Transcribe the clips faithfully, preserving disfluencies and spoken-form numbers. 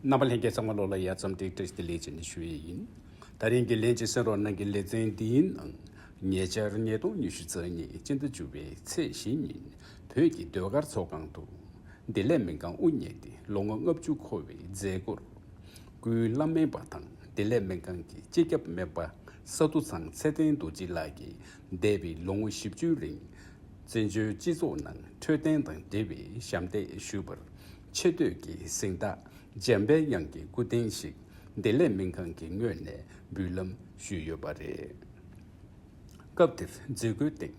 རྣམ་པ་ལྷན་རྒྱས་ཚང་མ་ལོ་ལ་ཡ་ཙམ་ཏིག་བཀྲ་ཤིས་བདེ་ལེགས་བྱས་ནས་ཞུ་ཡས་ཡིན། ད་རིང་གི་ལན་གཅིག་གསན་རོགས་གནང་གི་ལེ་ཚན་འདིའི་ནང་ཉེ་ཆར་ཉིས་སྟོང་ཉི་ཤུ་རྩ་གཉིས་སྤྱི་ཟླ་བཅུ་པའི་ཚེས་བཞི་ཉིན་བོད་ཀྱི་ཟློས་གར་ཚོགས་ཁང་དུ་བདེ་ལེགས་སྨན་ཁང་དབུ་བརྙེས་ཏེ་ལོ་ངོ་ལྔ་བཅུ་འཁོར་བའི་མཛད་སྒོར། སྐུའི་བླ་སྨན་པ་དང་བདེ་ལེགས་སྨན་ཁང་གི་སྤྱི་ཁྱབ་སྨན་པ་ས་འདུ་ཚང་ཚེ་བརྟན་རྡོ་རྗེ་ལགས་ཀྱིས་འདས་པའི་ལོ་ངོ་བཞི་བཅུའི་རིང་བཙན་བྱོལ་སྤྱི་ཚོགས་ནང་འཕྲོད་བསྟེན་དང་འབྲེལ་བའི་ཞབས་འདེགས་ཞུས་པར་ཆེ་བསྟོད་ཀྱི་གཟེངས་རྟགས་འཇམ་པའི་དབྱངས་ཀྱི་སྐུ་རྟེན་ཞིག་བདེ་ལེགས་སྨན་ཁང་གི་ངོས་ནས་འབུལ་ལམ་ཞུས་ཡོད་པ་རེད། སྐབས་དེར་མཛད་སྒོའི་སྟེང་།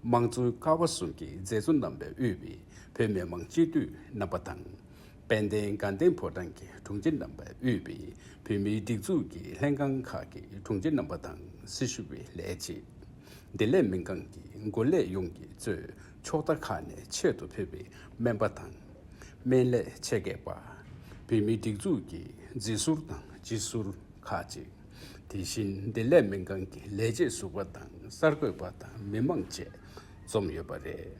དམངས་གཙོའི་ཀ་བ་གསུམ་གྱི་མཛད་གཙོ་རྣམ་པས་དབུས་པའི་བོད་མི་མང་སྤྱི་འཐུས་རྣམ་པ་དང་། དཔལ་ལྡན་དགའ་ལྡན་ཕོ་བྲང་གི་དྲུང་ཆེ་རྣམ་པས་དབུས་པའི་བོད་མིའི་སྒྲིག་འཛུགས་ཀྱི་ལྷན་ཁང་ཁག་གི་དྲུང་ཆེ་རྣམ་པ་དང་སྲི་ཞུ་བའི་ལས་བྱེད། བདེ་ལེགས་སྨན་ཁང་གི་འགོ་ལས་ཡོངས་ཀྱིས་གཙོས་ཕྱོགས་མཐའ་ཁག་ནས་ཆེད་དུ་ཕེབས་པའི་སྨན་པ་དང་། སྨན་ལས་ཆེད་མཁས་པ། བོད་མིའི་སྒྲིག་འཛུགས་ཀྱི་འཛིན་ཟུར་དང་སྤྱི་ཟུར་ཁག་ཅིག་དེ་བཞིན་བདེ་ལེགས་སྨན་ཁང་གི་ལས་བྱེད་ཟུར་པ་དང་གསར་འགོད་པ་དང་མི་མང་བཅས་འཛོམས་ཡོད་པ་རེད།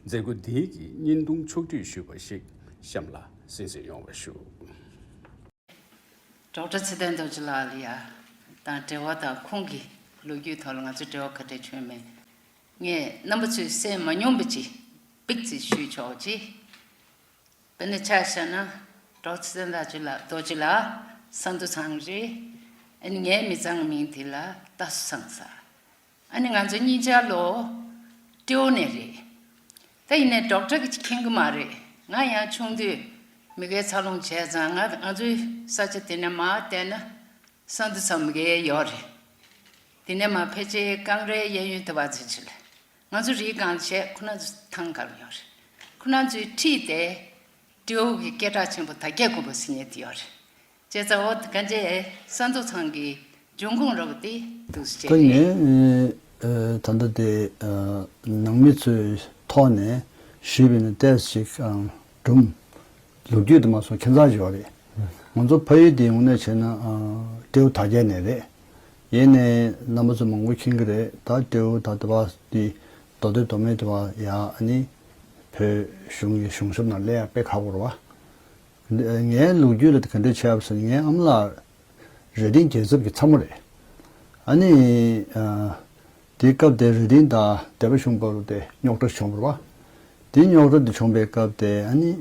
མཛད་སྒོ་འདིའི་གི་བརྙན་ཐུང་ཕྱོགས་བསྒྲིགས་ཞུས་པ་ཞིག་གཤམ་ལ་གསན་གཟིགས་ཡོང་བ་ཞུ། ཌོག་ཊར་ཚེ་བརྟན་རྡོ་རྗེ་ལགས་ལ་ཡ་དང་འབྲེལ་བ་དང་ཁོང་གི་ལོ་རྒྱུས་ཐོག་ལ་ང་ཚོ་འབྲེལ་བ་ག་འདྲས་བྱུང་མེད། ངས་རྣམ་པ་ཚོས་གསན་མ་མྱོང་བ་ཅིག་པིག་ཙི་ཞུས་ཆོག་ཅིག་དཔེར་ན་ཆ་བཞག་ན། ཌོག་ཊར་ཚེ་བརྟན་རྡོ་རྗེ་ལགས་ས་འདུ་ཚང་རེད། ཨ་ནི་ངའི་མི་ཚང་མིང་དེ་ལ་རྟ་སོ་ཚང་ཟེར། ཨ་ནི་ང་ཚོ་གཉིས་ཆར་ལོ་སྤྲེའུ་ནས་རེད། ད་ཡིན་ནའི་ཌོག་ཊར་གྱིས་མཁྱེན་གི་མ་རེད། ང་ཡང་ཆུང་དུས་མི་ཁའི་འཚར་ལོངས་བྱས་ཙང་ང་ང་ཚོའི་ས་ཆ་དེ་ནས་མར་བལྟས་ན་ས་འདུ་ཚང་མི་ཁའི་ཡོད་རེད། དེ་ནས་མར་ཕལ་ཆེར་ཀང་རའི་གཡས་གཡོན་དེ་བ་ཚོ་ཅིག་ལ། ང་ཚོ་རིའི་སྒང་བྱས་ཁོ་ན་ཚོ་ཐང་གར་ཡོད་རེད། ཁོ་ན་ཚོའི་འཁྲིས་དེ་སྤྲེའུ་གི་སྐད་གྲགས་ཆེན་པོ་དར་རྒྱས་དགུ་པ་ཟེར་མཁན་དེ་ཡོད་རེད། བྱས་ཙང་འོ་གང་ཅི་ས་འདུ་ཚང་གི་འབྱུང་ཁུངས་འདྲ་བོ་དེ་འདུག་སེ་བྱས་ད་རེད། ངས་ད་ལྟ་དེ་ནང་མི་ཚོའི་ཐོག་ནས་ཞུས་པ་ཡིན་ན་ཏོག་ཙམ་ཅིག་སྒྲུང་ལོ་རྒྱུས་དེ་མ་སོང་ཁྱད་མཚར་ཡོད་རེད། ང་ཚོ་ཕ་ཡུལ་དེ་དངོས་གནས་བྱས་ན་སྤྲེའུ་དར་རྒྱས་ནས་རེད། ཡིན་ནའི་རྣམ་པ་ཚོ་མང་པོ་མཁྱེན་གྱི་རེད། ད་སྤྲེའུ་ད་དེ་བ་དེ་མདོ་སྟོད་མདོ་སྨད་དེ་བ་ཡ་ཨ་ནི་བོད་གཞུང་གི་གཞུང་ཞབས་ནང་སླེབས་ཡ་དཔེ་ཁག་པོ་རེད་བ། ངའི་ལོ་རྒྱུས་ལ་དེ་ག་འདྲས་བྱས་པ་ཟེར་ན་ངའི་ཨ་མ་ལགས་རེ་ལྡན་རྒྱལ་ཚབ་ཀྱི་ཚ་མོ་རེད། ཨ་ནི་དེའི་སྐབས་དེ་རེ་ལྡན་དང་སྡེ་པ་གཞུང་བར་དུ་དེ་རྙོག་དྲ་བྱུང་བ་རེད་བ། དེ་རྙོག་དྲ་དེ་བྱུང་པའི་སྐབས་དེ་ཨ་ནི་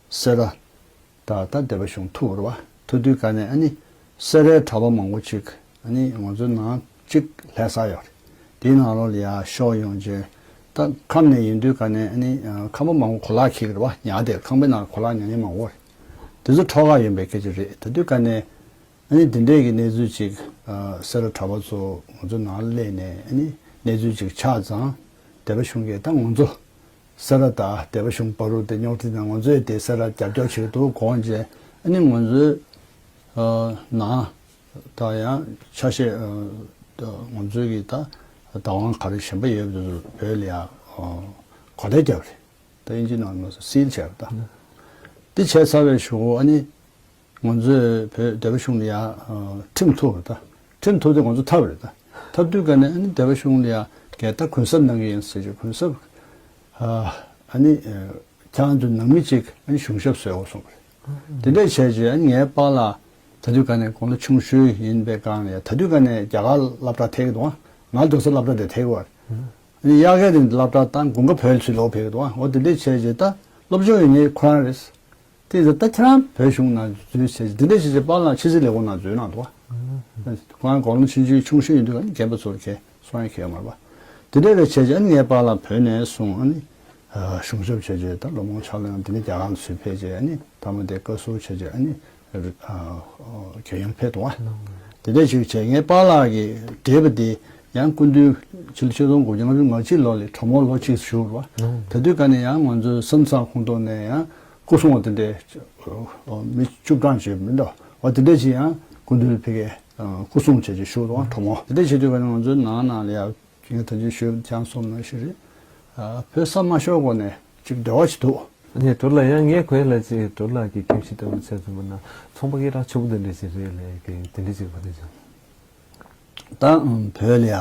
སེ་ར་ད་ད་སྡེ་པ་གཞུང་ཐུག་པ་རེད་བ། ཐུག་དུས་ག་ནས་ཨ་ནི་སེ་རའི་གྲྭ་པ་མང་པོ་ཅིག་ཨ་ནི་ང་ཚོའི་ནང་གཅིག་ལྷ་ས་ཡོད་རེད། དེའི་ནང་ལོགས་ལ་ཡར་ཤོག་ཡོང་རྗེས་ད་ཁམས་ནས་ཡིན་དུས་ག་ནས་ཨ་ནི་ཁམས་པ་མང་པོ་གོ་ལག་འཁྱེར་གི་རེད་བ། ཉལ་དེ་ཁང་པའི་ནང་གོ་ལག་ཉལ་མཁན་མང་པོ་རེད། དེ་ཚོ་ཁྲོ་ག་ཡོང་པའི་སྐད་ཆ་རེད། དེ་དུས་ག་ནས་ཨ་ནི་དེ་འདྲས་ཀྱི་གནས་ཚུལ་ཅིག་སེ་ར་གྲྭ་པ་ཚོ་ང་ཚོའི་ནང་སླེབས་ནས་ཨ་ནི་གནས་ཚུལ་ཅིག་ཆགས་ཙང་སྡེ་པ་གཞུང་གིས་ད་ང་ཚོ་སེ་ར་དང་སྡེ་པ་གཞུང་བར་དུ་དེ་རྙོག་དྲ་དང་ང་ཚོས་དེ་སེ་ར་རྒྱབ་སྐྱོར་བྱེད་འདུག་དགོངས་རྗེས་ཨ་ནི་ང་ཚོའི་ནང་ད་ཡང་ཆ་ཤས་ང་ཚོའི་གི་ད་བདག་དབང་ག་རེ་གཞན་པ་ཡོད་པ་དེ་ཚོ་བོད་ལ་ཡང་གོ་བརྡ་བརྒྱབ་རེད། ད་དབྱིན་ཇི་ནང་ལ་སིལ་བྱས་པ་ད། དེ་བྱས་ཚར་བའི་གཞུག་གུ་ཨ་ནི། ང་ཚོས་བོད་སྡེ་པ་གཞུང་ལ་ཡ་ཁྲིམས་ཐུག་རེད་ད། ཁྲིམས་ཐུག་དུས་ང་ཚོ་ཐར་བ་རེད་ད། ཐར་དུས་ག་ནས་ཨ་ནི་སྡེ་པ་གཞུང་ལ་ཡ་གས་ད་གུན་གསབ་གནང་གི་ཡིན་ཟེར་གྱི་གུན་གསབ། ཨ་ནི་ཁྱེད་རང་ཚོ་ནང་མི་གཅིག་ཨ་ནི་གཞུང་ཞབས་བཟོས་འོ་གསུངས་པ་རེད། དེ་འདྲས་བྱས་རྗེས་ཨ་ནི་ངའི་པཱ་ལགས་ད་དུས་ག་ནས་དགུང་ལོ་ཆུང་ཤོས་ཡིན་པའི་སྒང་ལ་ཡ་ད་དུས་ག་ནས་རྒྱ་གར་སློབ་གྲྭ་ཐེག་གི་འདུག་ང་སྡོད་ས་སློབ་གྲྭ་དེ་ཐེག་གི་བ་རེད། ཨ་ནི་དབྱར་ཁའི་རིང་སློབ་གྲྭ་བཏང་དགུན་ཁ་བོད་ལ་ཚུར་ལོག་ཕེབས་གི་འདུག་འོ་དེ་འདྲས་བྱས་རྗེས་ད་སློབ་སྦྱོང་ཡོད་མཁན་ཁོ་རང་རེད། དེ་ཡིན་ཙང་ད་ཁྱེད་རང་བོད་གཞུང་ནང་འཛུལ་བྱས་འདི་འདྲ་བྱས་བྱས་པཱ་ལགས་ཕྱི་སྲིད་ལས་ཁུངས་ནང་འཛུལ་གནང་འདུག་བ། ཁོ་རང་དགུང་ལོ་ཆུང་ཆུང་ཆུང་ཤོས་ཡིན་དུས་ཨ་ནི་རྒན་པ་ཚོར་ཁྱེད་གསུང་ཡ་ཁྱེད་ཡོད་མ་རེད་པ། དེ་འདྲ་རེད་བྱས་བྱས་ཨ་ནི་ངའི་པཱ་ལགས་བོད་ནས་སོང་ཨ་ནི་གཞུང་ཞབས་བྱས་བྱས་ད་ལོ་མང་ཆགས་ལ་ཡང་དེ་ནས་རྒྱ་གར་ལ་ཚུར་ཕེབས་བྱས་ཨ་ནི་མཐའ་མ་དེ་བཀའ་ཟུར་བྱས་བྱས་ཨ་ནི་རྒྱལ་ཡོངས་ཕེབས་འདུག་བ། དེ་འདྲ་ཞིག་བྱས་ངའི་པཱ་ལགས་ཀྱིས་བགྲེས་པ་དེ་ཡང་སྐུ་མདུན་ཕྱི་ལོ་ཆིག་སྟོང་དགུ་བརྒྱ་ལྔ་བཅུ་ང་གཅིག་ལོ་ལ་གྲོ་མོ་ལོ་གཅིག་བཞུགས་པ། དེ་དུས་ག་ནས་ཡང་ང་ཚོའི་ས་འདུ་ཚང་ཁོངས་གཏོགས་ནས་ཡང་སྐུ་སྲུང་བ་དེ་འདྲའི་མི་བཅུ་གྲངས་ཅིག་མི་འདུག་བ། དེ་འདྲ་ཞིག་ཡང་སྐུ་མདུན་ཕ་གིར་སྐུ་སྲུང་བྱས་ཀྱི་བཞུགས་འདུག་བ། གྲོ་མོ་དེ་འདྲ་བྱེད་དུས་ག་ནས་ང་ཚོའི་ནང་ནང་ལ་ཡང་ངས་ད་ཅི་ཞུས་ཀྱང་སོང་ན་ཞིག་རེད། བོད་ས་མ་ཤོར་གོང་ནས་ཅིག་འབྲེལ་བ་ཞིག་འདུག་ངས་གྲོ་ལ་ཡང་ངས་གོ་ཡ་ལ་ཅིག་གྲོ་ལ་གི་ཁྱིམ་གཞིས་ལྟ་བུ་ཚད་ཚུད་པ་ན་ཚོང་པ་སྐད་གྲགས་ཆེ་པོ་དེ་འདྲ་ཞིག་རེད་ལས་ཀྱི་དེ་འདྲ་ཅིག་གོ་དེ་ཅང་། ད་བོད་ལ་ཡ་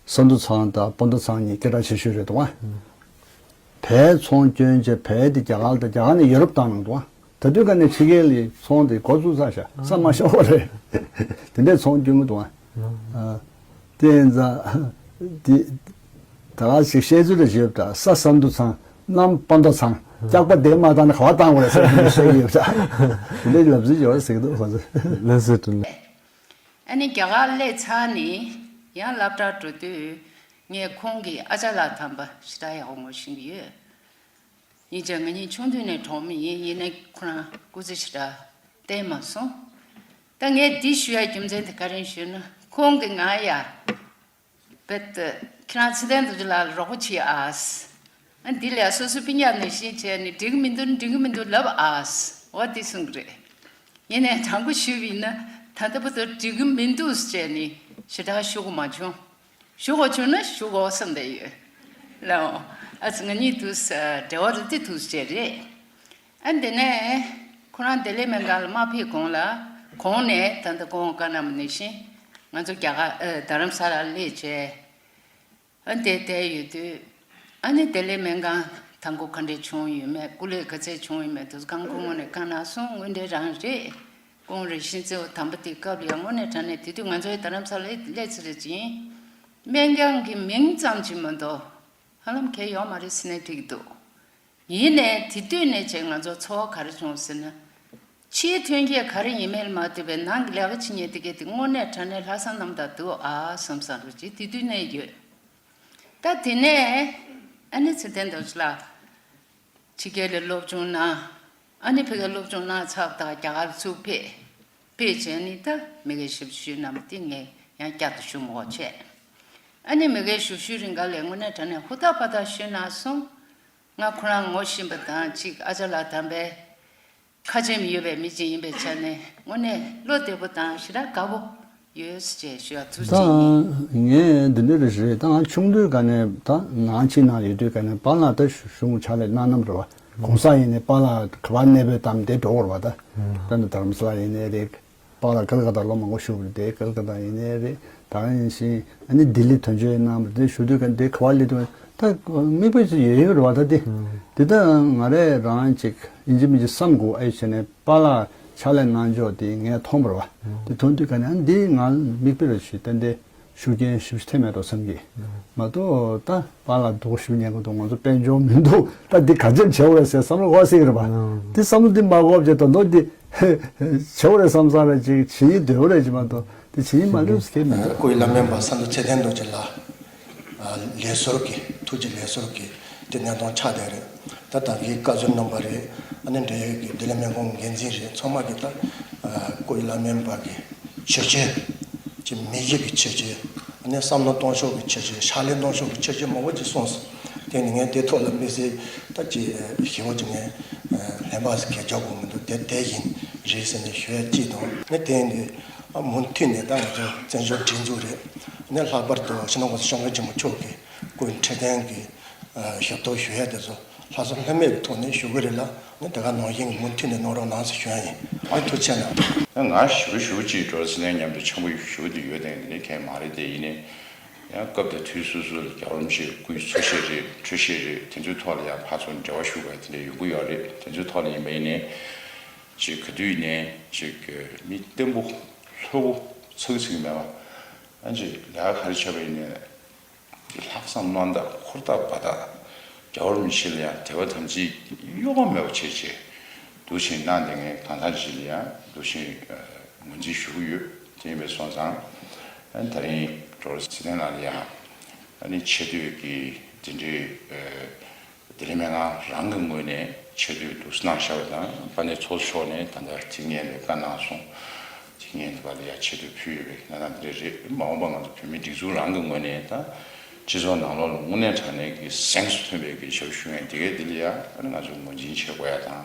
ས་འདུ་ཚང་དང་སྤོན་ཟླ་ཚང་གཉིས་སྐད་གྲགས་ཆེ་ཤོས་རེད་འདུག་ཨ། བལ་ཚོང་སྐྱོན་བྱས་བལ་དེ་རྒྱ་གར་དང་རྒྱ་གར་ནས་ཡོ་རོབ་བཏང་གནང་འདུག་ཨ། ད་དུས་ག་ནས་ཕྱི་རྒྱལ་ལ་ཚོང་དེ་འགོ་བཙུགས་ཚར་ཤག་ས་མ་ཤོར་བ་རེད། དེ་འདྲའི་ཚོང་སྐྱོན་གྱི་འདུག་ཨ། དེ་ཡིན་ཙང་དེ་ད་ག་ཞིག་བཤད་ཚུལ་ལ་བཞེས་པ་ད་ས་ས་མདོ་ཚང་གནམ་སྤ་མདོ་ཚང་སྐྱག་པ་དེ་མ་བཏང་ན་ག་བ་བཏང་དགོས་རེད་ཟེར་ནས་བཤད་ཀྱི་ཡོད་ས། དེ་འདྲའི་ལབ་ཚུལ་ཡོད་ཟེར་གྱི་འདུག་ཁོ་ཚོས། ལགས་སོ་དྲིན་ལན། ཨ་ནི་རྒྱ་གར་སླེབས་ཚར་ནས་ཡང་སློབ་གྲྭར་འགྲོ་དུས་ངས་ཁོང་གི་ཨ་ཅག་ལགས་དམ་པ་ཞེ་དྲག་ཡག་པོ་ངོ་ཤེས་ཀྱི་ཡོད། ཡིན་ཀྱང་ང་གཉིས་ཆུང་དུས་ནས་གྲོགས་མོ་ཡིན། ཡིན་ནའི་ཁོ་རང་སྐུ་ཚེ་ཞེ་དྲག་བརྟན་མ་སོང་། ད་ངས་འདི་ཞུ་ཡ་རྒྱུ་མཚན་དེ་ག་རེ་ཞུས་ན་ཁོང་གིས་ང་ཡ་བེད་ཁྱེད་རང་ཚེ་བརྟན་རྡོ་རྗེ་ལགས་ལ་རོགས་པ་བྱེད་ཨ། ཨ་འདི་ལས་སོ་སོའི་སྤུན་ཀྱག་ནང་བཞིན་བྱས་ནས་འགྲིག་གི་མི་འདུག་འགྲིག་གི་མི་འདུག་ལབ་ཨ། འོ་འདི་གསུང་གི་རེད། ཡིན་ནའི་དྲང་པོ་ཞུས་པ་ཡིན་ན་ད་ལྟ་བར་དུ་འགྲིག་གི་མི་འདུག་ཟེར་ནས་ཞེ་དྲག་ཞུ་དགོས་མ་བྱུང་། ཞུ་དགོས་བྱུང་ན་ཞུ་དགོས་བསམ་བསྡད་ཡོད། ལའོ། ཨ་ཙི་ང་གཉིས་དུས་འབྲེལ་བ་རེ་ཏི་དུས་བྱས་རེད། ཨ་འདི་ནས་ཁོ་རང་བདེ་ལེགས་སྨན་ཁང་ལ་མ་ཕེབས་གོང་ལ་གོང་ནས་ད་ལྟ་ཁོང་བཀའ་གནང་བ་ནང་བཞིན་ང་ཚོ་རྒྱ་གར་ཨ་རྡ་རམ་ས་ལར་སླེབས་བྱས། ཨ་འདི་བསྡད་ཡོད་དུས་ཨ་ནི་བདེ་ལེགས་སྨན་ཁང་དང་པོ་ག་འདྲས་བྱུང་ཡོད་མེད་སྐུ་ལས་ག་ཚད་བྱུང་ཡོད་མེད་དུས་ཁང་ཁོང་ངོས་ནས་བཀའ་གནང་སོང་། དངོས་འབྲེལ་རང་རེད། ཁོང་རེ་བཞིན་གཙོ་བོ་དམ་པ་དེ་སྐབས་ལ་ཡང་དངོས་གནས་དྲང་གནས་དེ་དུས་ང་ཚོའི་རྡ་རམ་ས་ལ་སླེབས་ཚར་རེད་ཅིང་། སྨན་ཁང་གི་མིང་ཙམ་གྱིས་མ་གཏོགས་ཧ་ལམ་གལ་ཡོད་མ་རེད་ཟེར་ནས་འགྲིག་གི་འདུག་ཡིན་ནའི་དེ་དུས་ནས་བྱས་ང་ཚོ་ཚོར་བ་ག་རེ་བྱུང་ཟེར་ན། ཕྱིའི་ཐོན་སྐྱེད་ག་རེ་ཡིན་མིན་ལ་མ་ལྟོས་པའི་ནང་གི་ལས་ཀ་བྱེད་མཁན་དེ་གས་དེ་དངོས་གནས་དྲང་གནས་ལྷག་བསམ་རྣམ་དག་འདུག་ཨ་བསམ་བསམ་རུ་ཅིག་དེ་དུས་ནས་ཡོད། ད་དེ་ནས་ཨ་ནི་ཚེ་བརྟན་རྡོ་རྗེ་ལགས་ཕྱི་རྒྱལ་ལ་སློབ་སྦྱོང་གནང་། ཨ་ནི་ཕ་གིར་སློབ་སྦྱོང་གནང་ཚར་བ་དང་རྒྱ་གར་ཚུར་ཕེབས། ཕེབས་བྱས་ནས་ད་མི་སྒེར་ཞབས་ཞུ་གནང་བ་དེ་ངས་ཡང་བསྐྱར་དུ་ཞུ་མི་དགོས་བྱས། ཨ་ནི་མི་སྒེར་ཞབས་ཞུའི་རིང་ག་ལས་དངོས་གནས་དྲང་གནས་ཧུར་ཐག་པ་ཐག་ཞུས་གནང་སོང་། ང་ཁོ་རང་ངོ་ཤེས་པ་དང་གཅིག་ཨ་ཅག་ལགས་དམ་པའི་ཁ་ཆེམས་ཡོད་པའི་མི་ཅིག་ཡིན་པའི་ཆ་ནས་དངོས་གནས་བློ་བདེ་པོ་དང་ཞེ་དྲག་དགའ་པོ་ཡོད་ཅེས་ཞུ་བ་ཐུགས་རྗེ་ཆེ། ད་ངས་འདི་འདྲ་རེ་རེད། ད་ང་ཆུང་དུས་ག་ནས་ད་ནང་ཆེན་ནང་ཡོད་དུས་ག་ནས་པཱ་ལགས་ད་གཞུང་ཕྱག་ལས་གནང་ནམ་རེད་བ། གོང་ས་ཡིན་ནས་པཱ་ལགས་ག་པར་གནས་སྤོས་དམ་དེ་འགྲོ་བར་བ་ད། ད་ནི་དྷ་རམ་ས་ལ་ཡིན་ནའི་རེད། པཱ་ལགས་ཀལ་ཀ་ཏ་ལོ་མང་པོ་བཞུགས་པ་རེད། དེ་ཀལ་ཀ་ཏ་ཡིན་ནའི་རེད། ད་ག་ནང་བཞིན་ཨ་ནི་ལྡི་ལི་དོན་གཅོད་གནང་བ་རེད། བཞུགས་དུས་ག་དེ་ག་པར་སླེབས་དུས་ད་མིག་དཔེ་ཅིག་ཡོད་ཡོད་རེད་བ་ད་དེ། དེ་ད་ང་རས་རང་ཅིག་ཡིན་གཅིག་མིན་གཅིག་བསམ་དགོས་ཨེ་བྱས་ནས་པཱ་ལགས་ཕྱག་ལས་གནང་ཕྱོགས་དེ་ངས་མཐོང་བ་རེད་བ། དེ་མཐོང་དུས་ག་ནས་ཨ་ནི་འདི་ང་མིག་དཔེ་རེད་ཞུས་ཏན་ཏན། ཤུགས་རྐྱེན་ཞེ་པོ་ཅིག་ཐེབས་མེད་འགྲོ་བསམ་གྱི། མ་གཏོགས་ད་པཱ་ལགས་སྡུག་ཞུ་ཉན་གི་འདུག་ང་ཚོ་དཔལ་འབྱོར་མི་འདུག་ད་འདི་ག་ཚོད་བྱེད་དགོས་རེད་ཟེར་བསམ་བློ་འཁོར་སྲིད་ཀྱི་རེད་པ། དེ་བསམ་བློ་འདི་མ་འཁོར་བྱས་ད་དོ་འདི་བྱེད་དགོས་རེད་བསམ་བསམ་རེད་ཅིག་བྱེད་སྙིང་འདོད་པ་རེད་ཅིག་མ་གཏོགས་དེ་བྱེད་སྙིང་མ་འདོད་ཟེར་མཁན་མི་འདུག་སྐུ་ཡི་བླ་སྨན་པ་ས་འདུ་ཚེ་བརྟན་རྡོ་རྗེ་ལགས་ལས་ཟུར་གྱི་ཐུགས་ཀྱི་ལས་ཟུར་གྱི་དེ་གནས་སྟངས་ཆགས་བསྡད་རེད། ད་ད་གིན་བཀའ་ཟུར་རྣམ་པ་རེད། ཨ་ནི་འབྲེལ་ཡོད་ཀྱི་བདེ་ལེགས་སྨན་ཁང་འགན་འཛིན་རེད། ཚང་མ་གིས་ད་སྐུ་ཡི་བླ་སྨན་པ་གི་ཆེ་ཆེ། ཅིག་མི་གཞི་གི་ཆེ་ཆེ། ཨ་ནི་བསམ་བློ་གཏོང་ཕྱོགས་ཀྱི་ཆེ་ཆེ། ཕྱག་ལས་གནང་ཕྱོགས་ཀྱི་ཆེ་ཆེ་མང་པོ་ཅིག་གསུངས་སོང་། དེ་ནི་ངས་དེ་ཐོག་ལ་དམིགས་བསལ་ད་ཅིག་ཞེ་པོ་ཅིག་ངས་ལན་པ་ཟེར་གྱི་རྒྱག་དགོས་མི་འདུག་དེ་དེ་ཡིན་རེད་ཟེར་ནས་ཞུ་ཡ་གཅིག་དང་། ཨ་ནི་དེ་ཡིན་དུས་ཨ་མུ་མཐུད་ནས་ད་ང་ཚོ་བཙན་བྱོལ་སྒྲིག་འཛུགས་རེད། ཨ་ནི་ལྷག་པར་དུ་སྤྱི་ནོར་༸གོང་ས་༸སྐྱབས་མགོན་ཆེན་པོ་མཆོག་གི་སྐུ་ཡི་འཕྲོད་བསྟེན་གྱི་ཨ་ཞབས་ཏོག་ཞུ་ཡ་དེ་ཚོ་ལྷག་བསམ་ལྷོད་མེད་ཀྱི་ཐོག་ནས་ཞུ་གི་རེད་ལ། ཨ་ནི་དེ་ག་ནང་བཞིན་གྱི་མུ་མཐུད་ནས་གནང་རོགས་གནང་ཟེར་ཞུ་ཡ་ཡིན། ཨ་ཐུགས་རྗེ་གནང་། ང་ཞུ་ཞུ་ཅིག་འགྲོ་ཟིན་ནས་མཉམ་དུ་ཆེན་པོ་ཞུ་དུ་ཡོད་དེ་འདི་ནས་གལ་མ་རེད་དེ་ཡིན་ནས། ཡང་སྐབས་དང་དུས་སོ་སོ་ལ་རྒྱལ་བ་རིན་པོ་ཆེའི་སྐུའི་འཚོ་བཤད་རེད། འཕྲོད་བཤད་རེད། དེ་ཚོའི་ཐོག་ལ་ཡང་ཕར་ཚུར་འབྲེལ་བ་ཞུ་དགོས་དེ་འདྲ་ཡོང་གི་ཡོད་རེད། དེ་ཚོའི་ཐོག་ལ་ཡིན་པ་ཡིན་ནས་ཅིག་ག་དུས་ཡིན་ནའི་ཅིག་མི་བརྟན་པོ་ལྷོད་པོ་ཚག་ཚིག་མེད་པ། ཨ་ཅིག་ལས་ཀ་ག་རེ་བྱས་པ་ཡིན་ནའི། ལྷག་བསམ་རྣམ་དག་ཧུར་ཐག་འབད་ཐག་རྒྱལ་བ་རིན་པོ་ཆེ་ལ་ཡང་དད་པ་དམ་ཚིག་གཡོ་བ་མེད་པ་བྱས་བྱས་འདུག་བྱས་གནང་བསྡད་མཁན་གང་ཟག་ཅིག་ལ་ཡང་འདུག་བྱས་ངོས་འཛིན་ཞུ་གི་ཡོད། དེ་ཡིན་པས་སོང་ཙང་ཨ་ནི་ད་རིང་ཌོག་ཊར་ཚེ་བརྟན་ལགས་ལ་ཡང་ཨ་ནི་ཆེ་བསྟོད་ཀྱི་དེ་འདྲའི་བདེ་ལེགས་སྨན་ཁང་རང་གི་ངོས་ནས་ཆེ་བསྟོད་འདུག་གནང་བཞག་པ་དང་། དཔལ་ལྡན་ཚོགས་གཙོ་མཆོག་ནས་ད་ལྟ་དེ་སྔོན་ལ་བཀའ་གནང་སོང་། དེ་སྔོན་དུ་བ་ལ་ཡ་ཆེ་བསྟོད་ཕུལ་ཡོད་པའི་གནས་སྟངས་དེ་འདྲ་རེད། མ་འོངས་པ་ང་ཚོ་བོད་མིའི་སྒྲིག་འཛུགས་རང་གི་ངོས་ནས་ད་སྤྱི་ཚོགས་ནང་ལོགས་ལ་དངོས་གནས་དྲང་གནས་ཀྱི་གཟེངས་སུ་ཐོན་པའི་གི་ཞབས་ཞུ་མཁན་དེ་གའི་དེ་ལ་ཡ་ང་ཚོ་ངོས་འཛིན་བྱེད་དགོས་ཡ་དང་།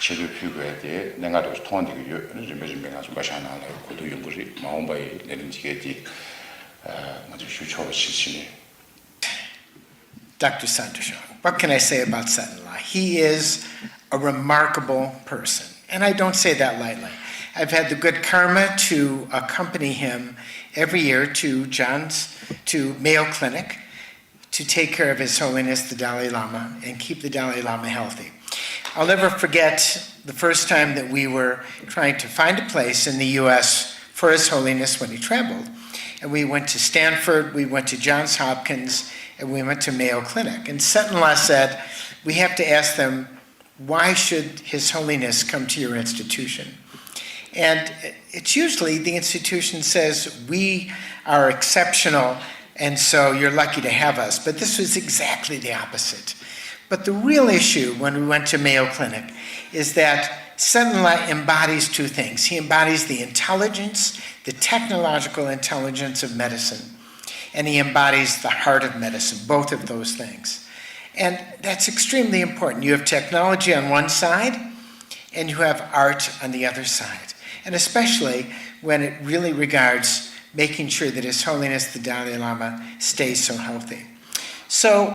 ཆེ་བསྟོད་ཕུལ་དགོས་ཡ་དེ་གནད་འགག་འདྲ་བོ་མཐོང་བསྡད་ཀྱི་ཡོད། རིམ་པས་རིམ་པས་ང་ཚོ་བཀའ་ཤག་ནང་ལ་གོ་བསྡུར་ཡོང་གི་རེད། མ་འོངས་པ་ཡི་ལས་རིམ་དེ་གའི་དེ་ང་ཚོ་ཞུ་ཆོག་པ་ཞིག་བྱས་ནས། Doctor Santosh, what can I say about Sutton Lai? He is a remarkable person, and I don't say that lightly. I've had the good karma to accompany him every year to Johns, to Mayo Clinic, to take care of His Holiness the Dalai Lama and keep the Dalai Lama healthy. I'll never forget the first time that we were trying to find a place in the U S for His Holiness when he traveled. And we went to Stanford, we went to Johns Hopkins, and we went to Mayo Clinic. And Sutton La said, "We have to ask them, why should His Holiness come to your institution?" And it's usually the institution says, "We are exceptional, and so you're lucky to have us." But this was exactly the opposite. But the real issue when we went to Mayo Clinic is that Sutton La embodies two things. He embodies the intelligence, the technological intelligence of medicine, and he embodies the heart of medicine, both of those things. And that's extremely important. You have technology on one side, and you have art on the other side. And especially when it really regards making sure that His Holiness the Dalai Lama stays so healthy. So,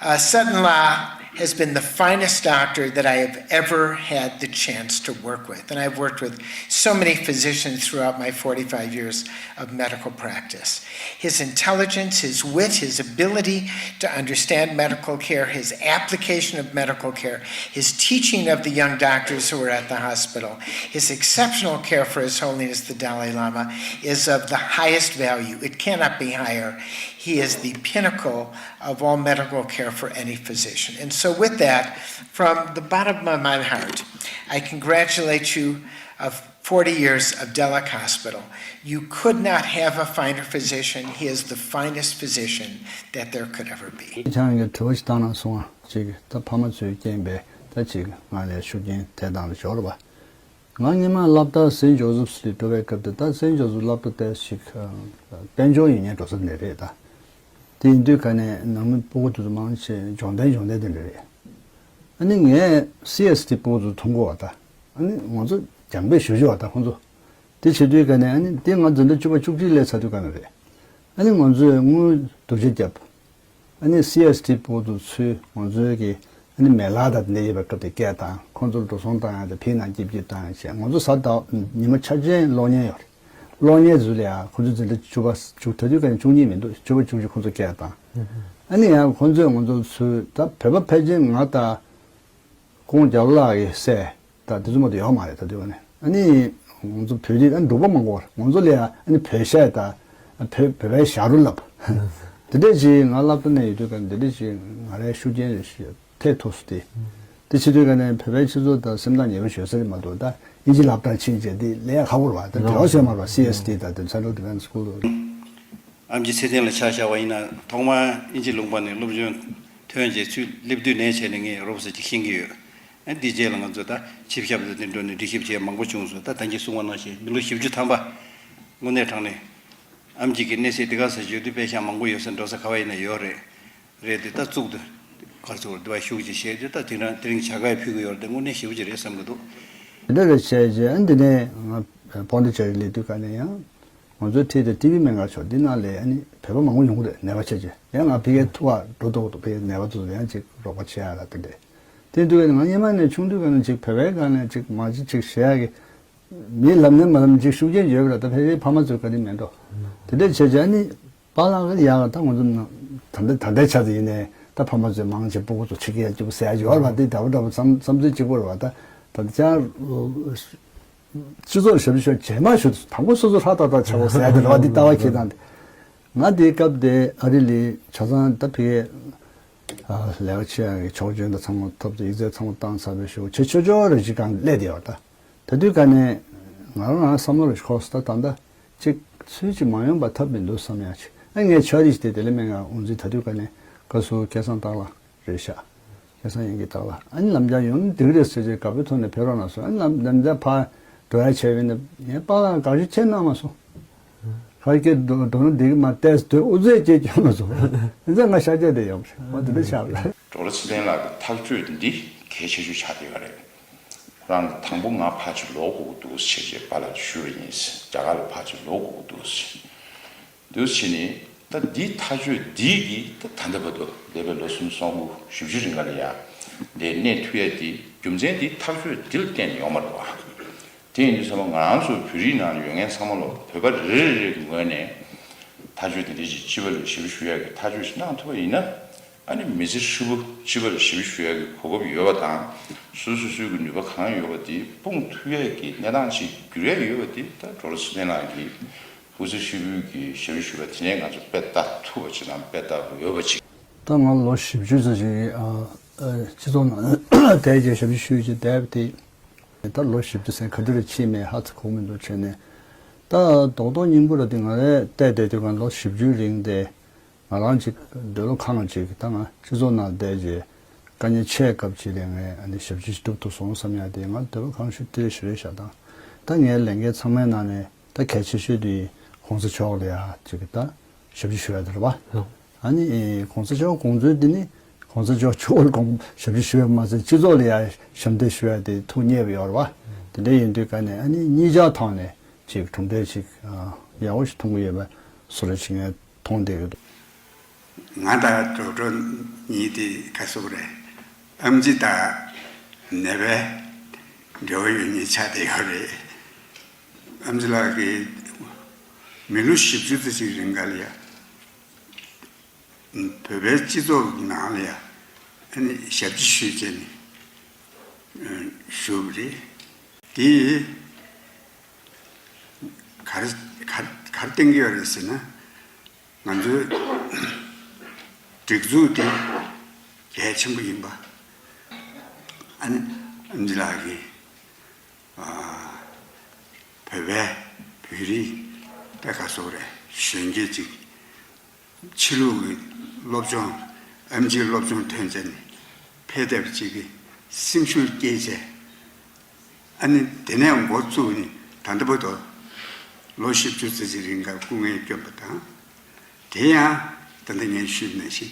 uh, Sutton La has been the finest doctor that I have ever had the chance to work with. And I've worked with so many physicians throughout my forty-five years of medical practice. His intelligence, his wit, his ability to understand medical care, his application of medical care, his teaching of the young doctors who are at the hospital, his exceptional care for His Holiness the Dalai Lama is of the highest value. It cannot be higher. He is the pinnacle of all medical care for any physician. And so, with that, from the bottom of my heart, I congratulate you of forty years of Delek Hospital. You could not have a finer physician. He is the finest physician that there could ever be. ཁྱེད་རང་གིས་དྲི་བ་ཞིག་བཏང་ན་སོང་ཨ། ཅིག་ད་ཕ་མ་ཚོས་རྐྱེན་པས་ད་ཅིག་ང་ལ་ཤུགས་རྐྱེན་ཐེབས་སྟངས་ལ་འབྱོར་བ། ང་སྔོན་མ་སློབ་གྲྭ་སེན་ཇོ་སེབ་སི་ལ་འགྲོ་བའི་སྐབས་དེ། ད་སེན་ཇོ་སེབ་སློབ་གྲྭ་དེ་ཞིག་དཔལ་འབྱོར་ཡོད་མཁན་འགྲོ་ས་ནས་རེད་ད། དེ་ཡིན་དུས་ཀ་ནས་ནང་མི་སྤུ་གུ་དེ་ཚོ་མང་ཆེ་འབྱོར་ལྡན་འབྱོར་ལྡན་དེ་འདྲ་རེད། ཨ་ནི་ངས་སི་ཨེས་ཊི་སྤུ་གུ་ཚོ་མཐོང་གོ་བ་ད། ཨ་ནི་ང་ཚོ་རྒྱང་འབད་ཞུ་ཞུ་བ་ད་ཁོང་ཚོ། དེ་བྱེད་དུས་ཀ་ནས་ཨ་ནི་དེ་ང་འཛིན་གྲྭ་བཅུ་པ་བཅུ་གཅིག་སླེབས་ཚར་དུས་ཀ་ནས་རེད། ཨ་ནི་ང་ཚོས་དངུལ་སྡུག་ཅག་བརྒྱབ། ཨ་ནི་སི་ཨེས་ཊི་སྤུ་གུ་ཚོ་ཚུར་ང་ཚོའི་གི་ཨ་ནི་མེ་ལག་དང་དེ་འདྲ་ཡོད་པའི་སྐབས་དེ་སྐད་བཏང་། ཁོང་ཚོར་འགྲོ་སོང་བཏང་ཡ་དེ་ཕྱི་ནང་སྐྱིད་སྐྱིད་བཏང་ཡ་བྱས། ང་ཚོ་གཟའ་ཟླ་ཉི་མ་འཆར་ཅན་གློག་བརྙན་ཡོད་རེད། གློག་བརྙན་ཚོ་ལ་ཡ་ཁོ་ཚོ་འཛིན་གྲྭ་བཅུ་པ་བཅུ། ད་དུས་ཀ་ནས་བཅུ་གཉིས་མི་འདུག་བཅུ་པ་བཅུ་གཅིག་ཁོ་ཚོ་སྐད་བཏང་། ཨ་ནི་ཡང་ཁོ་ཚོས་ང་ཚོ་ཚུར་ད་བོད་པ་ཕལ་ཆེར་ང་དང་ཀོང་རྒྱ་ལོ་ལགས་ཀྱི་སྲས་ད་དེ་ཚོ་མ་གཏོགས་ཡོད་མ་རེད། ད་དུས་ཀ་ནས་ཨ་ནི་ང་ཚོ་བོད་རིགས་ཨ་ནི་འབྲུག་པ་མང་པོ་ང་ཚོ་ལ་ཡ་ཨ་ནི་བོད་ཤ་ད་བོད་བོད་པའི་ཞྭ་རོ་ལབ། དེ་འདྲས་ཅིག་ང་སློབ་གྲྭ་ནས་ཡོད་དུས་ཀ་ནས་དེ་འདྲས་ཅིག་ང་རའི་ཤུགས་རྐྱེན་རེ་ཞིག་ཐེབས་ཐུབ་སོང་སྟེ། དེ་བྱེད་དུས་ཀ་ནས་བོད་པའི་སྤྱི་ཚོགས་དང་སེམས་ཐག་ཉེ་པོ་བྱོས་ས་རེད་མ་གཏོགས། ད་དབྱིན་ཇི་སློབ་གྲྭར་ཕྱིན་བྱས་དེ་ལས་ཁག་པོ་རེད་བ། ད་འབྲེལ་བ་བཟོས་མ་རེད་བ། སི་ཨེས་ཊི་དང་དེ་Central Defence School། ཨེམ་ཆི་ཚེ་བརྟན་ལ་ཆ་བཞག་པ་ཡིན་ན། ཐོག་མར་དབྱིན་ཇི་ལུང་པ་ནས་སློབ་སྦྱོང་ཐོན་རྗེས་ཚུར་སླེབས་དུས་ནས་བྱས་ནས་ངས་རོབ་ཙམ་ཅིག་ཤེས་ཀྱི་ཡོད། ཨ་འདིའི་རྗེས་ལ་ང་ཚོ་ད་ཆིབས་ཞབས་དང་དེ་འགྲོ་ནས་འགྲུལ་ཞིབ་བྱས་མང་པོ་བྱུང་སོང་། ད་ད་གིན་གསུངས་པ་ནང་བཞིན་མི་ལོ་བཞི་བཅུ་ཐམ་པ་དངོས་གནས་དྲང་གནས་ཨེམ་ཆི་གི་གནས་ཚད་འདི་ག་ས་བརྗོད་དུས་དཔེ་ཤག་མང་པོ་ཡོད་ས། འགྲོ་ས་ག་བ་ཡིན་ན་ཡོད་རེད། རེད་དེ་ད་བཙུགས་དུས་ག་ཚོད་འདི་བ་ཤུགས་ཀྱིས་བྱས་དུས་ད་དེང་རང་དེ་རིང་བྱ་དགའ་ཕུལ་གྱི་ཡོད་རེད་དེ་དངོས་གནས་ཞེ་པོ་ཅིག་རེད་བསམ་གྱི་འདུག་དེ་འདྲ་རེད་བྱས་རྗེས་ཨ་འདི་ནས་ང་པོན་ཌི་ཅེ་རི་སླེབས་དུས་ཀ་ནས་ཡང་ང་ཚོའི་འཁྲིས་དེ་ཊི་བི་སྨན་ཁང་ཕྱོགས་འདི་ནང་ལ་ཨ་ནི་བོད་པ་མང་པོ་ཡོང་གི་རེད། ནད་པ་བྱས་རྗེས་ཡང་ང་ཕ་གིའི་ཐུག་པ་འགྲོ་ཐུབ་འདུག་ཕ་གིའི་ནད་པ་ཚོ་ཡང་ཅིག་རོགས་པ་བྱེད་ཡ་ལ་དེ་འདྲས། དེ་དུས་ཀ་ནས་ང་སྔོན་མ་ནས་ཆུང་དུས་ཀ་ནས་ཅིག་བོད་པའི་སྒང་ནས་ཅིག་མ་ཅིག་ཅིག་བྱེད་ཡ་གི་མི་ལབ་ནས་མ་ལབ་ཅིག་ཤུགས་རྐྱེན་ཡོད་པ་རེད། ད་ཕལ་ཆེར་ཕ་མ་ཚོའི་བཀའ་དྲིན་མེད་འགྲོ། དེ་འདྲས་བྱས་བྱས་ནི་པཱ་ལགས་ཀྱི་ཡག་ད་ང་ཚོ་ད་ལྟ་ད་ལྟའི་ཆ་དེ་ཡིན་ནའི་ད་ཕ་མ་ཚོས་མང་ཆེ་སྤུ་གུ་ཚོ་ཁྲིད་ཀྱི་ཡ་སྐྱིད་པོ་ཟེར་ཡ་ཡོད་རེད་པ། དེ་འདྲ་པོ་འདྲ་པོ་བསམ་བསམ་ཚུལ་གཅིག་པོ་རེད་པ། ད་ད་ལྟ་ཅང་སྤྱི་ཚོགས་ཞབས་ཞུ་རྗེས་མ་ཞུ་དང་པོ་སོ་སོ་ཧྲ་ཏག་ཏག་ཆགས་པ་ཟེར་ཡ་དེ་རེད་པ། འདི་ལྟ་བ་ཁྱེད་དང་དེ་ང་དེའི་སྐབས་དེ་ཨ་རི་ལ་ཆ་ཚང་ད་ཕ་གིའི་ལས་ཀ་བྱེད་ཡ་གི་ཆོག་མཆན་དང་ཚང་མ་ཐོབ་སྟེ་ཡིག་ཚད་ཚང་མ་བཏང་ཚར་བའི་གཞུག་ཆེ་ཆོས་ཆོས་རེ་ཅིག་སྒང་སླེབས་བསྡད་ཡོད་ད། ད་དུས་ཀ་ནས་ང་རང་རང་བསམ་བློ་རེ་འཁོར་སོང་ད། ད་ལྟ་ཅིག་ཚུལ་ཅིག་མ་ཡོང་པ་ཐབས་མི་འདུག་བསམ་ཡ་ཅིག་ཨ་ངས་ཕྱག་བྲིས་ཤིག་དེ་དེ་ལས་སྨན་ཁང་དབུ་འཛིན་ད་དུས་ཀ་ནས་བཀའ་ཟུར་སྐལ་བཟང་སྟག་ལྷ་རེད་ཤག་སྐལ་བཟང་དབྱངས་སྐྱིད་སྟག་ལྷ། ཨ་ནི་ལམ་རྒྱག་ཡོང་ན་འགྲིག་གི་རེད་ཟེར་བྱས་དགའ་པོའི་ཐོག་ནས་ཕེབས་རོགས་གནང་སོང་། ཨ་ནི་ལམ་ལམ་རྒྱག་ཕར་འགྲོ་ཡ་བྱས་པ་ཡིན་ན་ངས་པཱ་ལགས་དགག་བཞག་ཁྱེད་གནང་མ་སོང་། ཁ་སྐད་འགྲོ་འགྲོ་ན་འགྲིག་གི་མ་རེད་ཟེར་འུ་ཚོས་སྐད་རྒྱག་མ་སོང་། ཨ་ནི་ང་ཤར་རྒྱག་བསྡད་ཡོང་བ་རེད། འོ་དེ་འདྲ་ཆགས་པ་རེད། ཌོག་ཊར་ཚེ་བརྟན་ལགས་ཀྱི་ཐག་གཅོད་འདི་གལ་ཆེ་ཤོས་ཆགས་བསྡད་ཡོད་རེད། ཁོ་རང་གིས་དང་པོ་ང་ཕར་ཅིག་ལོག་དགོས་ཀྱི་འདུག་ཟེར་བྱས་པཱ་ལགས་ཞུས་པ་ཡིན། རྒྱ་གར་ལ་ཕར་ཅིག་ལོག་དགོས་ཀྱི་འདུག་ཟེར། འདུག་བྱས་ནས་ད་འདིའི་ཐག་གཅོད་འདི་གིས་ད་ད་ལྟ་བར་དུ་འདས་པའི་ལོ་སུམ་ཅུ་སོ་དགུ་བཞི་བཅུ་རིང་ག་ལ་ཡ་འདིར་གནས་ཐུབ་ཡ་འདི་རྒྱུ་མཚན་འདི་ཐག་གཅོད་འདི་ལ་བརྟེན་ནས་ཡོང་བ་རེད་པ། དེ་ཡིན་དུས་ཙམ་པ་ང་རང་ཚོ་བོད་རིགས་ནང་ཡོད་མཁན་ཚང་མ་ལོ་བོད་པ་རེ་རེ་རེའི་ངོས་ནས་ ཐག་གཅོད་དེ་འདྲ་ཞིག་སྤྱི་པ་ལ་ཞབས་ཞུ་ཡག་གི་ཐག་གཅོད་ཞིག་གནང་ཐུབ་པ་ཡིན་ན། ཨ་ནི་མི་ཚེ་ཧྲིལ་པོ་སྤྱི་པ་ལ་ཞབས་ཞུ་ཡག་གི་གོ་སྐབས་ཡོད་པ་དང་། སོ་སོ་སོའི་གི་ནུས་པ་གང་ཡོད་པ་དེ་སྤུངས་ཐུབ་ཡག་གི་གནས་སྟངས་ཤིག་འགྱུར་ཡག་ཡོད་པ་དེ། ད་ཌོག་ཊར་ཚེ་བརྟན་ལགས་ཀྱིས་སྐུ་ཚེ་ཧྲིལ་པོའི་གི་ཞབས་ཞུ་ཞུས་པ་དེ་ནས་ང་ཚོ་དཔེ་ལྟ་ཐུབ་པ་ཅིག་དང་དཔེ་ལྟ་འོས་པ་ཅིག་ད་ང་ལོ་བཞི་བཅུ་ཙམ་ཅིག་ཨ་ཨ་སྤྱི་ཚོགས་ནང་བསྡད་རྗེས་ཞབས་ཞུ་ཞུས་རྗེས་བསྡད་པ་དེ། ད་ལོ་བཞི་བཅུ་ཟིན་ག་དུས་རེ་ཕྱིན་མེད་ཧ་ཚ་གོ་མི་འདུག་བྱས་ནས། ད་རྡོག་རྡོག་སྙིང་པོ་ར་དེ་ང་རས་བལྟས་བསྡད་དུས་གང་ལོ་བཞི་བཅུའི་རིང་དེ། ང་རང་ཅིག་འདོད་བློ་ཁེངས་ཅིག་ད་ང་སྤྱི་ཚོགས་ནང་བསྡད་རྗེས་དཀའ་ངལ་ཆེ་སྐབས་ཅིག་ལ་ངས་ཨ་ནི་ཞབས་ཕྱི་ཞིག་སྒྲུབ་ཐུབ་སོང་བསམ་ཡག་དེ་ང་འདོད་བློ་ཁེངས་ཤུགས་དེ་ཞུ་རེ་བཞག་དང་། ད་ངའི་ལས་འགན་ཚང་མའི་ནང་ནས་ད་གལ་ཆེ་ཤོས་དེ་གོང་ས་མཆོག་ལ་ཡ་ཅིག་ད་ཞབས་ཕྱི་ཞུ་ཡག་དེ་རེད་བ། ཨ་ནི་གོང་ས་མཆོག་དགོངས་ཚུལ་འདི་ནི་གོང་ས་མཆོག་མཆོག་ལ་དགོངས་ཞབས་ཕྱི་ཞུ་ཡག་མ་ཟད་སྤྱི་ཚོགས་ལ་ཡང་ཞབས་འདེགས་ཞུ་ཡག་དེ་ཐུགས་མཉེས་པ་ཡོད་རེད་བ། དེ་འདྲ་ཡིན་དུས་ག་ནས་ཨ་ནི་གཉིས་ཆ་ཐོག་ནས་ཅིག་གྲུབ་འབྲས་ཅིག་ཡག་པོ་ཞིག་མཐོང་གི་ཡོད་པ་བཟོ་འདྲ་ཅིག་ངས་མཐོང་བསྡད་ཡོད། ང་དང་ཌོག་ཊར་གཉིས་དེ་ག་སོགས་རེད། ཨེམ་ཆི་དང་ནད་པའི་འབྲེལ་བ་ཡོད་མཁན་ཆགས་བསྡད་ཡོད་རེད། ཨེམ་ཆི་ལགས་ཀྱིས་མི་ལོ་བཞི་བཅུ་ཙམ་ཅིག་རིང་ག་ལ་ཡ། བོད་པའི་སྤྱི་ཚོགས་ནང་ལ་ཡ་ཨ་ནི་ཞབས་ཕྱི་ཞུས་བྱས་ནས་བཞུགས་པ་རེད། དེ་ག་རེ་ག་ག་རེ་བསྟན་གྱི་ཡོད་རེད་ཟེར་ན། ང་ཚོའི་སྒྲིག་འཛུགས་དེ་གལ་ཆེན་པོ་ཡིན་པ། ཨ་ནི་ཨེམ་ཆི་ལགས་ཀྱིས། བོད་པའི་བོད་རིགས་དཔེ་ག་སོགས་རེད་གཞོན་སྐྱེས་ཅིག་ཕྱི་ལུགས་ཀྱི་སློབ་སྦྱོང་ཨེམ་ཆིའི་སློབ་སྦྱོང་ཐོན་བྱས་ནས་ཕེབས་བསྡད་པ་ཅིག་གིས་སེམས་ཤུགས་སྐྱེད་བྱས། ཨ་ནི་དེ་ནས་འགོ་བཙུགས་ནས་ད་ལྟ་བར་དུ་ལོ་བཞི་བཅུ་ཙམ་ཅིག་རིང་ག་སྐུ་ངལ་བསྐྱོན་པ་དང་། དེ་ཡང་ད་ལྟ་ངས་ཞུས་ནང་བཞིན་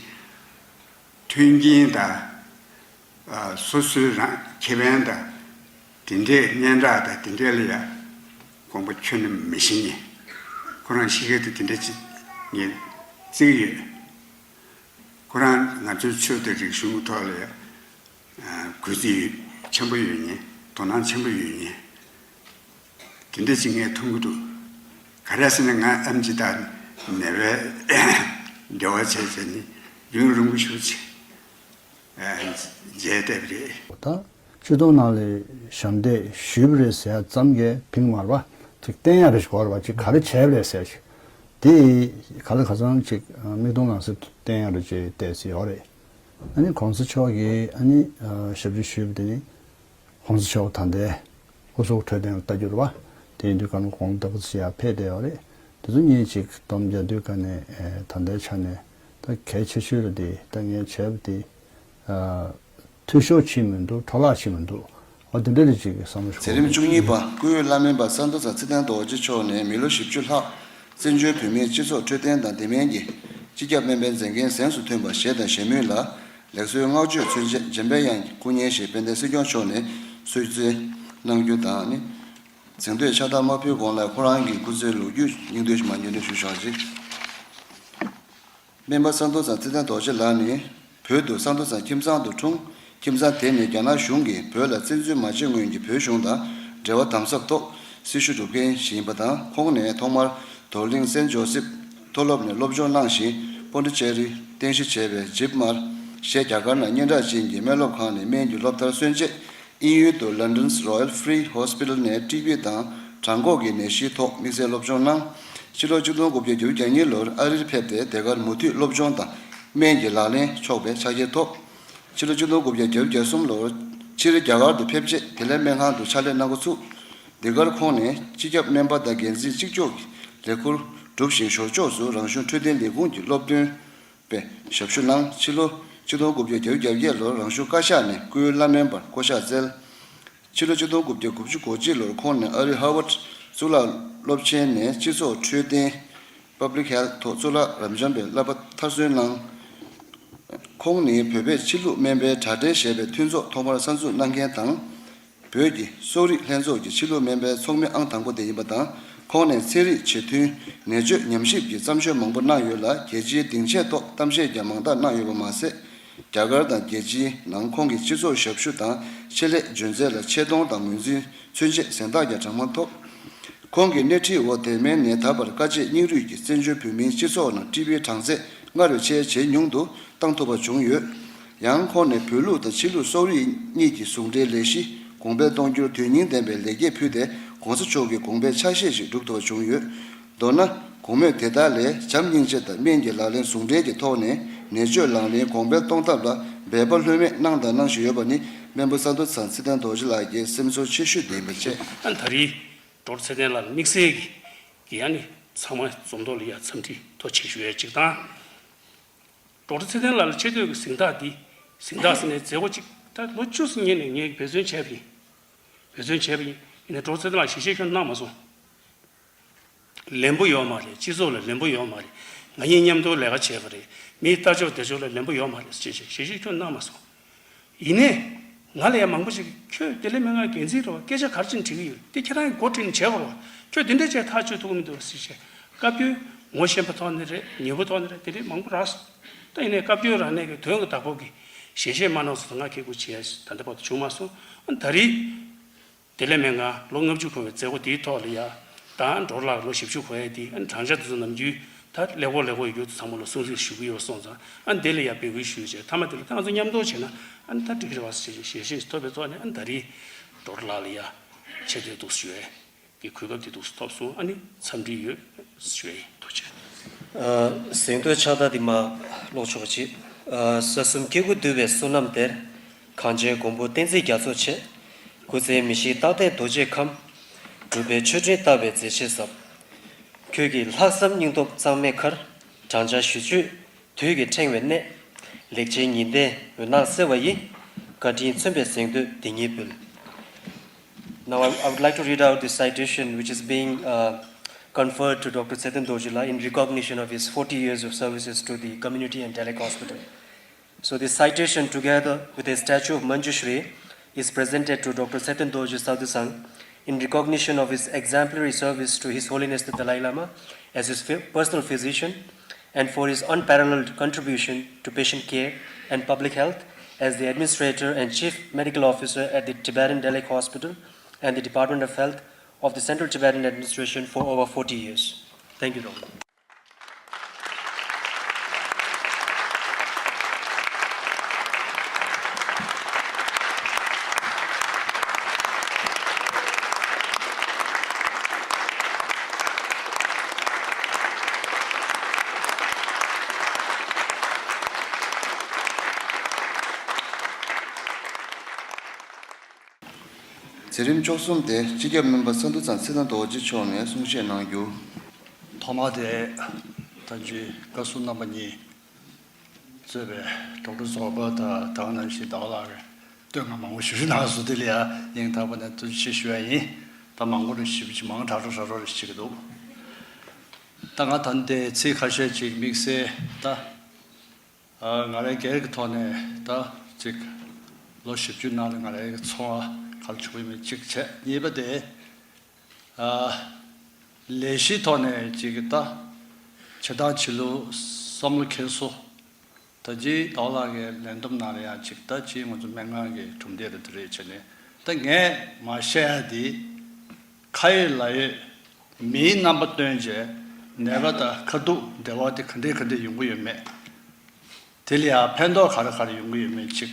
མཐུན་རྐྱེན་དང་། སོ་སོའི་རང་ཁེ་ཕན་དང་། དེ་འདྲའི་སྙན་གྲགས་དང་དེ་འདྲའི་ལ་ཡང་དགོངས་པ་ཁྱོན་ནས་མི་བཞེས་མཁན། ཁོ་རང་གཤིས་ཀ་དེ་དེ་འདྲ་ཅིག་ངས་བརྩི་གི་ཡོད། ཁོ་རང་ང་ཚོའི་ཆོས་དང་རིག་གཞུང་ཐོག་ལ་ཡང་གུས་བརྩི་ཡོད་ཆེན་པོ་ཡོད་མཁན། དོ་སྣང་ཆེན་པོ་ཡོད་མཁན། དེ་འདྲ་ཅིག་ངས་མཐོང་གི་འདུག་ག་རེ་ཟེར་ན་ང་ཨེམ་ཆི་དང་ནད་པའི་འབྲེལ་བ་བྱས་བྱས་ནས་ཡུན་རིང་པོ་ཞིག་བྱས། མཇལ་བསྡད་པ་རེད། ད་སྤྱི་ཚོགས་ནང་ལ་ཞབས་འདེགས་ཞུས་པ་རེད་ཟེར་ཙམ་གྱིས་ཕན་མ་རེད་པ། ཅིག་བསྟན་ཡག་རེ་ཞིག་དགོས་རེད་པ། ཅིག་ག་རེ་བྱས་པ་རེད་ཟེར་ཞིག་དེ་ག་ལ་ག་ཚང་ཅིག་མིག་མཐོང་ལག་ཟིན་བསྟན་ཡག་རེ་ཅིག་བལྟས་ཟིན་ཡོད་རེད། ཨ་ནི་གོང་ས་མཆོག་གིས་ཨ་ནི་ཞབས་ཕྱི་ཞུས་པ་དེ་ནི། གོང་ས་མཆོག་ད་ལྟའི་སྐུ་གཟུགས་འཕྲོད་བསྟེན་ལ་ལྟ་རྒྱུ་རེད་བ། དེ་ཡིན་དུས་གང་དགོངས་དག་པ་ཞིག་ཡར་ཕེབས་བསྡད་ཡོད་རེད། དེ་ཚོ་གཉིས་ཅིག་སྡོམ་རྒྱག་དུས་ག་ནས་ད་ལྟའི་ཆ་ནས་ད་གལ་ཆེ་ཤོས་རེད་དེ། ད་ངས་བྱས་པ་དེ་འཐུས་ཤོར་ཕྱིན་མི་འདུག་འཕྲོ་བརླག་ཕྱིན་མི་འདུག་འོ་དེ་འདྲ་རེ་ཅིག་བསམ་བློ་ཞིག་འཁོར་གྱི་འདུག་མཛད་རིམ་བཅུ་གཉིས་པ་སྐུའི་བླ་སྨན་པ་ས་མཐོ་ཚང་ཚེ་བརྟན་རྡོ་རྗེ་མཆོག་ནས་མི་ལོ་བཞི་བཅུ་ལྷག་བཙན་བྱོལ་བོད་མིའི་སྤྱི་ཚོགས་འཕྲོད་བསྟེན་དང་དེ་མིན་གྱི་སྤྱི་ཁྱབ་སྨན་པའི་མཛད་འགན་གཟེངས་སུ་ཐོན་པ་བཞེས་དང་བཞེས་མུས་ལ། ལེགས་གསོའི་བསྔགས་བརྗོད་མཚོན་ཆེད་འཇམ་དཔལ་དབྱངས་ཀྱི་སྐུ་བརྙན་ཞིག་དཔལ་ལྡན་སྲིད་སྐྱོང་མཆོག་ནས་གསོལ་སྩལ་གནང་རྒྱུ་དང་ནི། གཟེངས་བསྟོད་ཕྱག་རྟགས་མ་ཕུལ་གོང་ལ་ཁོ་རང་གི་སྐུ་ཚེའི་ལོ་རྒྱུས་སྙིང་བསྡུས་ཤིག་མར་སྙན་སྒྲོན་ཞུ་ཆོག་ཅིག་སྨན་པ་ས་མཐོ་ཚང་ཚེ་བརྟན་རྡོ་རྗེ་ལགས་ནི་བོད་དུ་ས་མཐོ་ཚང་ཁྱིམ་ཚང་དུ་འཁྲུངས། ཁྱིམ་ཚང་དེ་ནི་རྒྱ་ནག་གཞུང་གིས་བོད་ལ་བཙན་འཛུལ་མ་བྱས་སྔོན་གྱི་བོད་གཞུང་དང་འབྲེལ་བ་དམ་ཟབ་ཐོག་སྲི་ཞུ་སྒྲུབ་མཁན་ཞིག་ཡིན་པ་དང་། ཁོང་ནས་ཐོག་མར་རྡོར་གླིང་སེན་ཇོ་སིབ་མཐོ་སློབ་ནས་སློབ་སྦྱོང་གནང་ཞིང་། པོན་ཌི་ཅེ་རི་རྟེན་གཞི་བྱས་པའི་ཇིབ་མར་ཞེས་རྒྱ་གར་ནང་སྙན་གྲགས་ཅན་གྱི་སྨན་སློབ་ཁང་ནས་སྨན་གྱི་སློབ་མཐར་སོན་རྗེས། དབྱིན་ཡུལ་དུ་London's Royal Free Hospital ནས་ཊི་བི་དང་བྲང་ཁོག་གི་ནད་གཞིའི་ཐོག་དམིགས་བསལ་སློབ་སྦྱོང་གནང་། ཕྱི་ལོ་ཆིག་སྟོང་དགུ་བརྒྱ་བརྒྱད་ཅུ་གྱ་གཉིས་ལོར་ཨ་རིར་ཕེབས་ཏེ་དེ་གར་མུ་མཐུད་སློབ་སྦྱོང་དང་སྨན་གྱི་ལག་ལེན་ཕྱོགས་པའི་ཕྱག་འཁྱེར་ཐོབ། ཕྱི་ལོ་ཆིག་སྟོང་དགུ་བརྒྱ་བརྒྱད་ཅུ་གྱ་གསུམ་ལོར་ཕྱིར་རྒྱ་གར་དུ་ཕེབས་རྗེས་དེ་ལས་སྨན་ཁང་དུ་ཕྱག་ལས་གནང་འགོ་ཚུགས། འདི་གར་ཁོང་ནས་སྤྱི་ཁྱབ་སྨན་པ་དང་འགན་འཛིན་གཅིག་ལྕོགས་ཀྱི་ལས་ཁུར་བསྒྲུབས་ཤིང་། ཞོར་ཕྱོགས་སུ་རང་གཞུང་འཕྲོད་བསྟེན་ལས་ཁུངས་ཀྱི་སློབ་སྟོན་པའི་ཞབས་ཞུ་གནང་། ཕྱི་ལོ་ཆིག་སྟོང་དགུ་བརྒྱ་བརྒྱད་ཅུ་གྱ་བརྒྱད་ལོར་རང་གཞུང་བཀའ་ཤག་ནས་སྐུའི་བླ་སྨན་པར་བསྐོ་གཞག་སྩལ། ཕྱི་ལོ་ཆིག་སྟོང་དགུ་བརྒྱ་དགུ་བཅུ་གོ་གཅིག་ལོར་ཁོང་ནས་ཨ་རིའི་ཧར་ཝརཌ་གཙུག་ལག་སློབ་ཆེན་ནས་སྤྱི་ཚོགས་འཕྲོད་བསྟེན། Public Health ཐོག་གཙུག་ལག་རབ་འབྱམས་པའི་བསླབ་པ་མཐར་སོན་གནང་། ཁོང་ནི་བོད་པའི་ཕྱི་ལུགས་སྨན་པའི་དྲ་སྦྲེལ་ཞེས་པའི་མཐུན་ཚོགས་ཐོག་མར་གསར་འཛུགས་གནང་མཁན་དང་། བོད་ཀྱི་གསོ་རིག་ལྷན་ཚོགས་ཀྱི་ཕྱི་ལུགས་སྨན་པའི་ཚོགས་མི་ཨང་དང་པོ་དེ་ཡིན་པ་དང་། ཁོང་ནས་ཚན་རིག་བྱེད་ཐོན་ནད་བཅོས་ཉམས་ཞིབ་ཀྱི་བརྩམས་ཆོས་མང་པོ་གནང་ཡོད་ལ། རྒྱལ་སྤྱིའི་སྡིངས་ཆའི་ཐོག་གཏམ་བཤད་ཀྱང་མང་དག་གནང་ཡོད་པ་མ་ཟད། རྒྱ་གར་དང་རྒྱལ་སྤྱིའི་ནང་ཁོང་གི་སྤྱི་ཚོགས་ཞབས་ཞུ་དང་ཆེད་ལས་འཇོན་ཚད་ལ་ཆེ་མཐོང་དང་ངོས་འཛིན་མཚོན་ཆེད་གཟེངས་རྟགས་ཀྱང་གྲངས་མང་ཐོབ། ཁོང་གི་སྣེ་ཁྲིད་འོག་དེ་མིན་ནས་ད་བར་དཀའ་སྤྱད་སྙིང་རུས་ཀྱིས་བཙན་བྱོལ་བོད་མིའི་སྤྱི་ཚོགས་ནང་ཊི་བིའི་གྲངས་ཚད་སྔར་བས་ཆེས་ཇེ་ཉུང་དུ་བཏང་ཐུབ་པ་བྱུང་ཡོད། ཡང་ཁོང་ནས་བོད་ལུགས་དང་ཕྱི་ལུགས་སོག་རིགས་གཉིས་ཀྱི་ཟུང་འབྲེལ་ལས་གཞི་གོང་འཕེལ་གཏོང་རྒྱུར་དོན་སྙིང་ལྡན་པའི་ལེགས་སྐྱེས་ཕུལ་ཏེ། ༸གོང་ས་མཆོག་གི་དགོངས་པའི་ཆ་ཤས་ཤིག་སྒྲུབ་ཐུབ་པ་བྱུང་ཡོད། མདོར་ན། གོང་སྨོས་དེ་དག་ལས་བྱམས་སྙིང་རྗེ་དང་སྨན་གྱི་ལག་ལེན་ཟུང་འབྲེལ་གྱི་ཐོག་ནས་ནད་བཅོས་ལག་ལེན་གོང་འཕེལ་གཏོང་ཐབས་ལ་འབད་པ་ལྷོད་མེད་གནང་དང་གནང་བཞིན་ཡོད་པ་ནི། སྨན་པ་ས་འདུ་ཚང་ཚེ་བརྟན་རྡོ་རྗེ་ལགས་ཀྱི་སེམས་ཚོར་ཆེ་ཤོས་དེ་ཡིན་པ་བཅས། ཨ་ད་རེས་ཌོག་ཊར་ཚེ་བརྟན་ལགས་ལ་དམིགས་བསལ་གྱི་ཡང་ནི་ཚང་མ་འཛོམས་ཐོག་ལ་ཡ་འཚམས་འདྲི་ཐུགས་རྗེ་ཆེ་ཞུ་ཡ་གཅིག་དང་། ཌོག་ཊར་ཚེ་བརྟན་ལགས་ལ་ཆེ་བསྟོད་ཀྱི་གཟེངས་རྟགས་འདི། གཟེངས་རྟགས་ཟེར་ནས་མཛད་སྒོ་གཅིག་ད་ལོ་བཅུ་ཙམ་སྔོན་ནས་ངས་འབད་བརྩོན་བྱས་པ་ཡིན། འབད་བརྩོན་བྱས་པ་ཡིན། ཡིན་ནའི་ཌོག་ཊར་ཚེ་བརྟན་ལགས་ཞལ་བཞེས་ཁྱོན་གནང་མ་སོང་། ལན་པོ་ཡོད་མ་རེད། སྤྱི་ཚོགས་ལ་ལན་པོ་ཡོད་མ་རེད། ང་གཉིས་མཉམ་དུ་ལས་ཀ་བྱས་པ་རེད། མིའི་ལྟ་ཕྱོགས་དེ་ཕྱོགས་ལ་ལན་པོ་ཡོད་མ་རེད་ཟེར་བྱས་ཞལ་བཞེས་ཁྱོན་གནང་མ་སོང་། ཡིན་ནའི། ང་ལ་ཡང་མང་པོ་ཞིག་གིས་ཁྱོད་བདེ་ལེགས་སྨན་ཁང་འགན་འཛིན་རེད་བ། སྐད་ཆ་ག་རེ་བྱས་ནས་དྲི་གི་ཡོད། དེ་ཁྱེད་རང་གིས་འགོ་ཁྲིད་ནས་བྱས་པ་རེད་བ། ཁྱོད་དེ་འདྲ་བྱས་ཐག་གཅོད་ཐུབ་ཀྱི་མི་འདུག་ཟེར་བྱས། བཀའ་བཀྱོན་ངོ་ཤེས་པ་ཐོག་ནས་རེད། ཉེ་པོ་ཐོག་ནས་རེད། དེ་འདྲའི་མང་པོ་རག་སོང་། ད་ཡིན་ནའི་བཀའ་བཀྱོན་རག་ནས་ཀྱི་དོན་གྱི་བདག་པོ་གིས་ཞལ་བཞེས་མ་གནང་སོང་། ད་ང་ཁེ་གུ་བྱས་ད་ལྟ་བར་དུ་བྱུང་མ་སོང་། ཨ་ད་རེས། བདེ་ལེགས་སྨན་ཁང་ལོ་ལྔ་བཅུ་འཁོར་བའི་མཛད་སྒོ་དེའི་ཐོག་ལ་ཡ། ད་ཌོག་ཊར་ལགས་ལོ་བཞི་བཅུ་འཁོར་ཡ་དེ། ཨ་བགྲང་བྱ་དེ་ཚོ་ནམ་རྒྱུན་ད་ཀླད་ཀོར་ཀླད་ཀོར་ཡོད་རྒྱུ་ཚང་མ་ལ་སྲུང་བརྩི་ཞུ་གི་ཡོད་སོང་ཙང་། ཨ་དེ་ལ་ཡ་འབོད་སྐུལ་ཞུས་བྱས། མཐའ་མ་དེ་ལ་ད་ང་ཚོ་མཉམ་དུ་བྱས་ན་ཨ་ད་འགྲིག་གི་རེད་བ་ཟེར་བྱས་ཞལ་བཞེས་ཐོབ་པའི་ཐོག་ནས། ཨ་ད་རེས་ཌོག་ཊར་ལགས་ལ་ཡ་ཆེ་བསྟོད་འདུག་ཞུ་ཡས་ཀྱི་གོ་སྐབས་དེ་འདུག་ཐོབ་སོང་། ཨ་ནི་འཚམས་འདྲི་ཡོད་ཞུ་ཡས་ཡིན། ཐུགས་རྗེ་ཆེ། ཨ་གཟེངས་བསྟོད་ཕྱག་རྟགས་འདི་མར་ཀློག་ཆོག་པ་ཅིག་ཨ་ས་གསུམ་སྐྱེ་དགུ་འདུས་པའི་བསོད་ནམས་དེར། གངས་ཅན་མགོན་པོ་བསྟན་འཛིན་རྒྱ་མཚོ་ཆེ། སྐུ་ཚེ་མི་ཤིགས་རྟག་བརྟན་རྡོ་རྗེའི་ཁམས། གྲུབ་པའི་མཆོད་སྤྲིན་ལྟ་བའི་མཛེས་བྱེད་ཟབ། ཁྱོད་ཀྱི་ལྷག་བསམ་སྙིང་སྟོབས་གཙང་མའི་མཁར། བགྲང་བྱ་གཞི་བཅུད་དུས་ཀྱི་ཕྲེང་བའི་གནད། ལེགས་བྱས་ཉི་ཟླའི་འོད་སྣང་གསལ་བ་ཡི། བཀའ་དྲིན་མཚོན་པའི་གཟེངས་བསྟོད་འདི་ཉིད་འབུལ། Now I, I would like to read out the citation which is being uh, conferred to Doctor Tsetan Dorjee in recognition of his forty years of services to the community and Delek Hospital. So this citation, together with a statue of Manjushri, is presented to Doctor Tsetan Dorjee Sadhu Sangh in recognition of his exemplary service to His Holiness the Dalai Lama as his phy- personal physician and for his unparalleled contribution to patient care and public health as the administrator and chief medical officer at the Tibetan Delek Hospital and the Department of Health of the Central Tibetan Administration for over forty years. Thank you, Doctor. མཛད་རིམ་བཅུ་གསུམ་དེ་སྤྱི་ཁྱབ་སྨན་པ་ས་འདུ་ཚང་ཚེ་བརྟན་རྡོ་རྗེ་མཆོག་ནས་གསུང་བཤད་གནང་རྒྱུ། ཐོག་མར་དེ་ད་ཅི་བཀའ་ཟུར་རྣམ་པ་གཉིས་གཙོས་པའི་ཌོག་ཊར་ཟོར་པ་དང་ད་ག་ནང་བཞིན་ཟླ་བ་ལགས་ཀྱིས་བསྟོད་བསྔགས་མང་པོ་ཞེ་པོ་ཅིག་གནང་སོང་། དེ་ལ་ཡང་སྙིང་ཐག་པ་ནས་ཐུགས་རྗེ་ཆེ་ཞུ་ཡ་ཡིན། ད་མང་པོ་རེ་ཞེ་པོ་ཅིག་མང་དྲགས་དྲགས་རེ་བྱེད་ཀྱི་འདུག་ད་ང་ད་ལྟའི་ཚིག་ཁ་ཤས་ཅིག་དམིགས་བསལ་ད། ཨ་ང་རའི་སྒེར་གྱི་ཐོག་ནས་ད་ཅིག་ལོ་བཞི་བཅུ་ནང་ལ་ང་རའི་འཚོ་བ་ག་རེ་བྱུང་ཡོད་མེད་ཅིག་བྱས། གཉིས་པ་དེ་ཨ་ལས་གཞིའི་ཐོག་ནས་ཅིག་ད་བྱེད་སྟངས་བྱེད་ལུགས་བསམ་བློ་འཁྱེར་སོ། ད་ཅི་ཟླ་བ་ལགས་ཀྱི་ལས་བསྡོམས་ནང་ལ་ཡང་ཅིག་ད་ཅི་ང་ཚོ་སྨན་ཁང་གི་གྲུབ་འབྲས་དེ་དེ་རེད་བྱས་ནས། ད་ངས་མར་བཤད་ཡ་དེ་ཁ་ཡོད་ལག་ཡོད། མིའི་རྣམ་པ་སྟོན་བྱས་ནད་པ་དང་ཁ་ཐུག་འབྲེལ་བ་དེ་ག་འདྲས་ག་འདྲས་ཡོང་གི་ཡོད་མེད། དེ་ལ་ཡང་ཕན་ཐོགས་ག་རེ་ག་རེ་ཡོང་གི་ཡོད་མེད་ཅིག་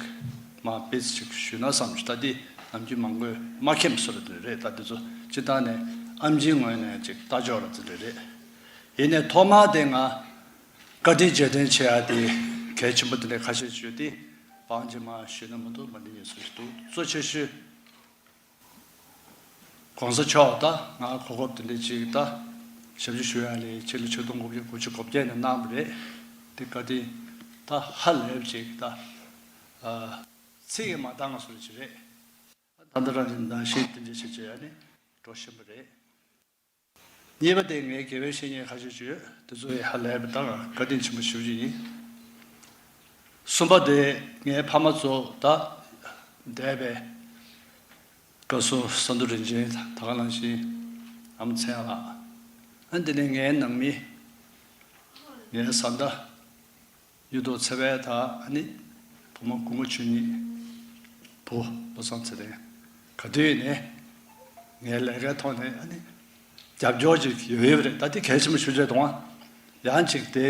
མར་དཔེ་ཅིག་ཞུས་ན་བསམ་བྱུང་། ད་འདི་ནམ་རྒྱུན་མང་པོས་མ་མཁྱེན་པ་བཟོ་འདྲ་དེ་རེད། ད་འདི་ཚོ་སྤྱིར་བཏང་ནས་ཨེམ་ཆིའི་ངོས་ནས་ཅིག་ལྟ་ཕྱོགས་ར་དེ་འདྲ་རེད། ཡིན་ནའི་ཐོག་མར་དེ་ང་བཀའ་དྲིན་རྗེས་དྲན་བྱེད་ཡ་དེ་གལ་ཆེན་པོ་དེ་འདྲ་ཁ་ཤས་ཅིག་ཡོད་དེ། བང་ཅིག་མར་ཞུས་ན་མི་འདུག་མ་འདི་ཉིད་སུ་ཞིག་འདུག་གཙོ་ཆེ་ཤོས། ༸གོང་ས་མཆོག་ད་ང་གོ་སྐབས་དེ་འདྲ་ཅིག་ད་ཞབས་ཕྱི་ཞུ་ཡ་ལས་ཕྱི་ལོ་ཆིག་སྟོང་དགུ་བརྒྱ་དགུ་བཅུ་གོ་བརྒྱད་ནས་གནང་བ་རེད། དེ་བཀའ་དྲིན་ད་ཧ་ལས་པ་ཅིག་ད་ཨ་ཚིག་གིས་མ་འདང་བ་བཟོ་འདྲ་ཅིག་རེད། ད་ལྟ་རང་གི་ནང་བཞིན་དེ་འདྲ་ཞིག་བྱེད་ཡ་ནི་འགྲོ་བཞིན་པ་རེད། གཉིས་པ་དེ་ངའི་དགེ་བའི་བཤེས་གཉེན་ཁ་ཤས་ཅིག་ཡོད། དེ་ཚོ་ཡི་ཧ་ལས་པ་དང་བཀའ་དྲིན་ཆེན་པོ་ཞེ་པོ་ཅིག་ཡིན། གསུམ་པ་དེ་ངའི་ཕ་མ་ཚོ་ད་འདས་པའི་བཀའ་ཟུར་ས་འདུ་རིན་ཆེན་ད་ག་ནང་བཞིན་ཨ་མ་མཚན་ལགས། ཨ་འདི་ནས་ངའི་ནང་མི་ངའི་བཟའ་ཟླ། གཡུ་ཐོག་ཚེ་དཔལ་དང་ཨ་ནི་བུ་མོ་སྐུ་ངོ་ཆོས་ཉིད། བུ་བློ་བཟང་ཚེ་བརྟན། ག་དུས་ནས་ངའི་ལས་ཀའི་ཐོག་ནས་ཨ་ནི་ རྒྱབ་སྐྱོར་ཅིག་ཡོད་ཡོད་རེད། ད་དེ་གལ་ཆེན་པོ་ཞུ་བྱས་གཏོང་བ། ཡང་ཅིག་དེ་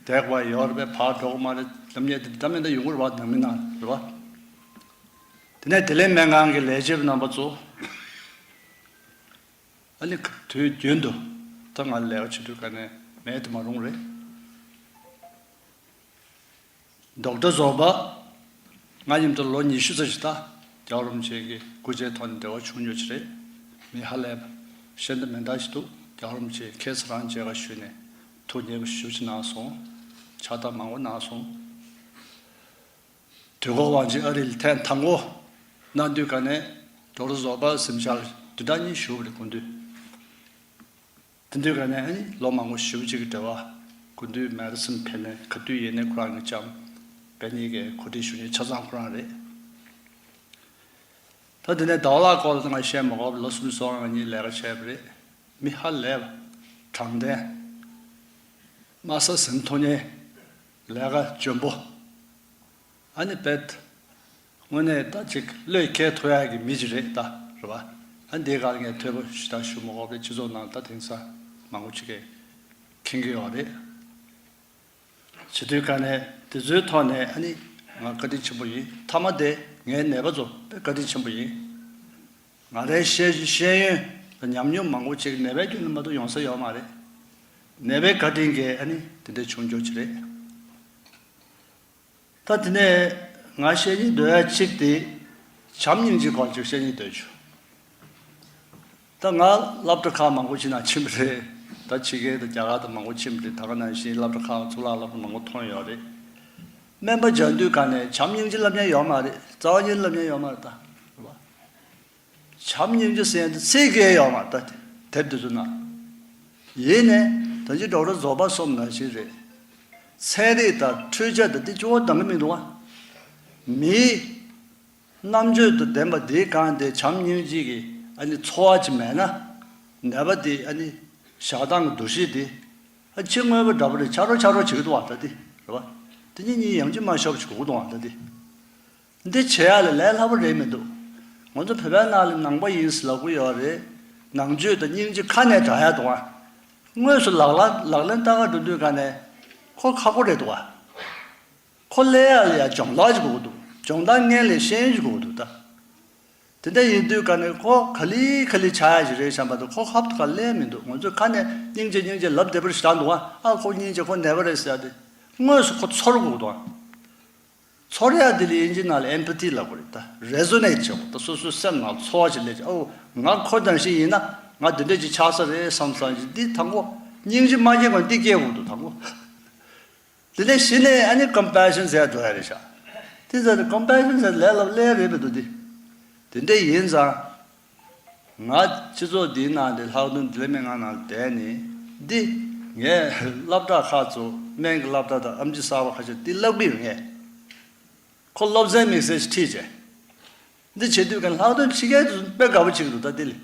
བསྡད་པ་ཡོད་རེད་པས། ཕར་འགྲོ་གི་མ་རེད། ལམ་ཉེ་དེ་ད་མེད་ད་ཡོང་གི་རེད་བ། ནང་མི་ནང་རེད་བ། དེ་ནས་བདེ་ལེགས་སྨན་ཁང་གི་ལས་བྱེད་རྣམ་པ་ཚོ། ཨ་ནི་དུས་རྒྱུན་དུ་ད་ང་ལས་ཀ་བྱེད་དུས་ག་ནས་མེད་དུ་མ་རུང་རེད། ཌོག་ཊར་བཟོ་པ་ང་མཉམ་དུ་ལོ་ཉི་ཤུ་ཙམ་ཞིག་ད་རྒྱལ་བ་རིན་པོ་ཆེ་གི་སྐུ་ཕྱྭའི་ཐོག་ནས་འབྲེལ་བ་བྱུང་ཡོད་ཀྱི་རེད། མི་ཧ་ལས་པ་ཤེས་ད་མི་འདྲ་ཞིག་འདུག་རྒྱལ་བ་རིན་པོ་ཆེ་ཁ་སང་རང་མཇལ་ཁ་ཞུས་ནས་ཐུགས་མཉེས་པོ་ཞེ་པོ་ཅིག་གནང་སོང་། ཕྱག་རྟགས་མང་པོ་གནང་སོང་། དུས་འཁོར་དབང་ཆེན་ཨ་རི་ལ་ཐེངས་དང་པོ་གནང་དུས་ག་ནས་ཌོག་ཊར་བཟོ་པ་གཟིམ་ཤག་ལ་བདུན་ཕྲག་གཉིས་བཞུགས་པ་རེད། སྐུ་མདུན། དེ་དུས་ག་ནས་ཨ་ནི་ལོ་མང་པོ་ཞེ་པོ་ཅིག་གི་འབྲེལ་བ། སྐུ་མདུན་མེ་ཌི་སིན་ཕེབས་ནས་ག་དུས་ཡིན་ནའི་ཁོ་རང་གི་ལྕམ་པེ་ནི་གི་གོ་སྒྲིག་ཞུ་མཁན་ཆ་ཚང་ཁོ་རང་རེད། ད་དེ་ནས་ཟླ་བ་ལགས་སྐོར་ལ་ང་བཤད་མ་དགོས་པ། ལོ་གསུམ་སོང་ང་གཉིས་ལས་ཀ་བྱས་པ་རེད། མི་ཧ་ལས་པ། དྲང་བདེན། དམའ་ས་ཟིན་ཐུབ་མཁན། ལས་ཀ་འཇོན་པོ། ཨ་ནི་དཔེ་དངོས་གནས་ད་ཅིག་བློས་འཁེལ་ཐུབ་ཡག་གི་མི་ཅིག་རེད་ད། རེད་བ། ཨ་འདིའི་སྒང་ངས་ཐོས་པ་ཞུ་དང་ཞུ་མ་དགོས་པའི་སྤྱི་ཚོགས་ནང་ད་དེང་སང་མང་པོ་ཅིག་གིས་མཁྱེན་གྱི་ཡོད་རེད། བྱེད་དུས་ག་ནས་དེ་ཚོའི་ཐོག་ནས་ཨ་ནི་ང་བཀའ་དྲིན་ཆེན་པོ་ཡིན། མཐའ་མ་དེ་ངའི་ནད་པ་ཚོ་དཔེ་བཀའ་དྲིན་ཆེན་པོ་ཡིན། ང་རའི་ཤེས་ཤེས་ཡོན་དང་ཉམས་མྱོང་མང་པོ་ཅིག་ནད་པའི་རྒྱུད་ནས་མ་གཏོགས་ཡོང་ས་ཡོད་མ་རེད། ནད་པའི་བཀའ་དྲིན་གྱིས་ཨ་ནི་དེ་འདྲ་བྱུང་རྒྱུ་ཅིག་རེད། ད་དེ་ནས་ང་བཤད་སྙིང་འདོད་ཡ་གཅིག་དེ། བྱམས་སྙིང་རྗེ་སྐོར་ཅིག་བཤད་སྙིང་འདོད་བྱུང་། ད་ང་སློབ་གྲྭ་ཁག་མང་པོ་ཅིག་ནང་ཕྱིན་པ་རེད། ད་ཕྱི་རྒྱལ་དང་རྒྱ་གར་དང་མང་པོ་ཕྱིན་པ་རེད། ད་ག་ནང་བཞིན་སློབ་གྲྭ་ཁག་གཙུག་ལག་སློབ་གྲྭ་མང་པོ་མཐོང་ཡོད་རེད། སྨན་པ་སྦྱང་དུས་ག་ནས་བྱམས་སྙིང་རྗེ་བསླབ་མཁན་ཡོད་མ་རེད། རྩ་བ་ཉིད་བསླབ་མཁན་ཡོད་མ་རེད་ད། རེད་བ། བྱམས་སྙིང་རྗེ་ཟེར་ཡ་འདི་ཚིག་གི་ཡོད་མ་རེད་ད། དེབ་འདི་ཚོ་ནང་། ཡིན་ནའི་ད་ཅི་ཌོག་ཊར་བཟོད་པ་སོགས་ནང་བཞིན་རེད། ཚན་རིག་དང་འཕྲུལ་ཆས་དང་འདི་གཙོ་བོ་འདང་གི་མི་འདུག་བ། མིའི་རྣམ་དཔྱོད་དང་ལྡན་པ་འདིའི་སྒང་དེ་བྱམས་སྙིང་རྗེ་གི་ཨ་ནི་ཚོར་བ་ཅིག་མེད་ན། ནད་པ་དེ་ཨ་ནི་བཞག་སྟངས་ཀྱི་འདུ་ཤེས་དེ་ཨ་ཕྱི་དངོས་པོ་འདྲ་པོ་རེད། ཆ་རོགས་ཆ་རོགས་བྱེད་ཀྱི་འདུག་བ། ད་དེ་རེད་བ། དེ་གཉིས་གཉིས་ཡང་ཅི་མ་ཤོབ་བྱེད་དགོས་འདུག་བ། ད་དེ། འདི་བྱེད་ཡ་ལ་ལས་སླ་པོ་རེད་མི་འདུག་ང་ཚོ་བོད་པའི་ནང་ལ་ནང་པ་ཡིན་ཟེར་ལབ་ཀྱི་ཡོད་རེད། ནང་ཆོས་དང་སྙིང་རྗེ་ཁ་ནས་དྲག་ཡ་འདུག་བ། དངོས་སུ་ལག་ལ་ལག་ལེན་བསྟར་ག་འགྲོ་དུས་ག་ནས་ཁོ་ཁག་པོ་རེད་འདུག་བ། ཁོ་སླེབས་ཡ་ལ་ཡ་སྦྱོང་བརྡར་ཅིག་དགོས་ཀྱི་འདུག་སྦྱོང་བརྡར་སྔོན་ལ་ཤེས་ཡོན་ཅིག་དགོས་ཀྱི་འདུག་ད། དེ་འདྲ་ཡིན་དུས་ག་ནས་ཁོ་ག་ལེ་ག་ལེ་ཆགས་ཡ་ཞིག་རེད་བསམ་པ་དང་། ཁོ་ཧབ་ཏུ་ག་ལེ་མི་འདུག་ང་ཚོས་ཁ་ནས་སྙིང་རྗེ་སྙིང་རྗེ་ལབ་བདེ་པོ་ཞིག་བཞག་འདུག་བ། ཨ་ཁོ་སྙིང་རྗེ། ཁོ་ནད་པ་རེད་ཟེར་ཡ་དེ་དངོས་སུ་ཁོ་ཚོར་དགོས་ཀྱི་འདུག་བ། ཚོར་ཡ་དེ་ལ་དབྱིན་ཇི་ནང་ལ་ཨེམ་པ་ཐི་ལབ་དགོས་རེད་ད། རེ་ཛོ་ནེ་ཊི་བྱེད་དགོས། ད་སོ་སོའི་སེམས་ནང་ཚོར་བ་ཞིག་སླེབས་ཀྱི། ཨོ་ང་ཁོ་ནང་བཞིན་ཡིན་ན་ང་འདི་འདྲ་ཅིག་ཆགས་ས་རེད་བསམ་བསམ་ཞིག་འདི་དང་པོ་སྙིང་རྗེ་མ་སྐྱེ་གོང་འདི་སྐྱེ་དགོས་འདུག་དང་པོ། དེ་ནས་གཞི་ནས་ཨ་ནི་ཀམ་པེ་ཤན་ཟེར་འགྲོ་ཡ་རེད་ཤག་དེ་ཟེར་ནས་ཀམ་པེ་ཤན་ཟེར་ལས་སླ་པོ་ལས་རེད་མི་འདུག་འདི། དེ་འདྲ་ཡིན་ཙང་། ང་སྤྱི་ཚོགས་འདིའི་ནང་དེ་ལྷག་དོན་བདེ་ལེགས་སྨན་ཁང་ནང་བསྡད་ནས་འདི། ངས་སློབ་གྲྭ་ཁག་ཚོ་སྨན་གྱི་སློབ་གྲྭ་དང་ཨེམ་ཆི་གསར་པ་ཁ་ཤས་འདི་བསླབ་ཀྱི་ཡོད། ངས་ཁོ་སློབ་ཚན་དམིགས་བསལ་ཞིག་ཁྲིད་བྱས། འདི་བྱེད་དུས་ཀྱང་ལྷག་དོན་ཕྱི་རྒྱལ་དུ་དཔེ་དགའ་པོ་བྱེད་ཀྱི་འདུག་ད་འདི་ལས།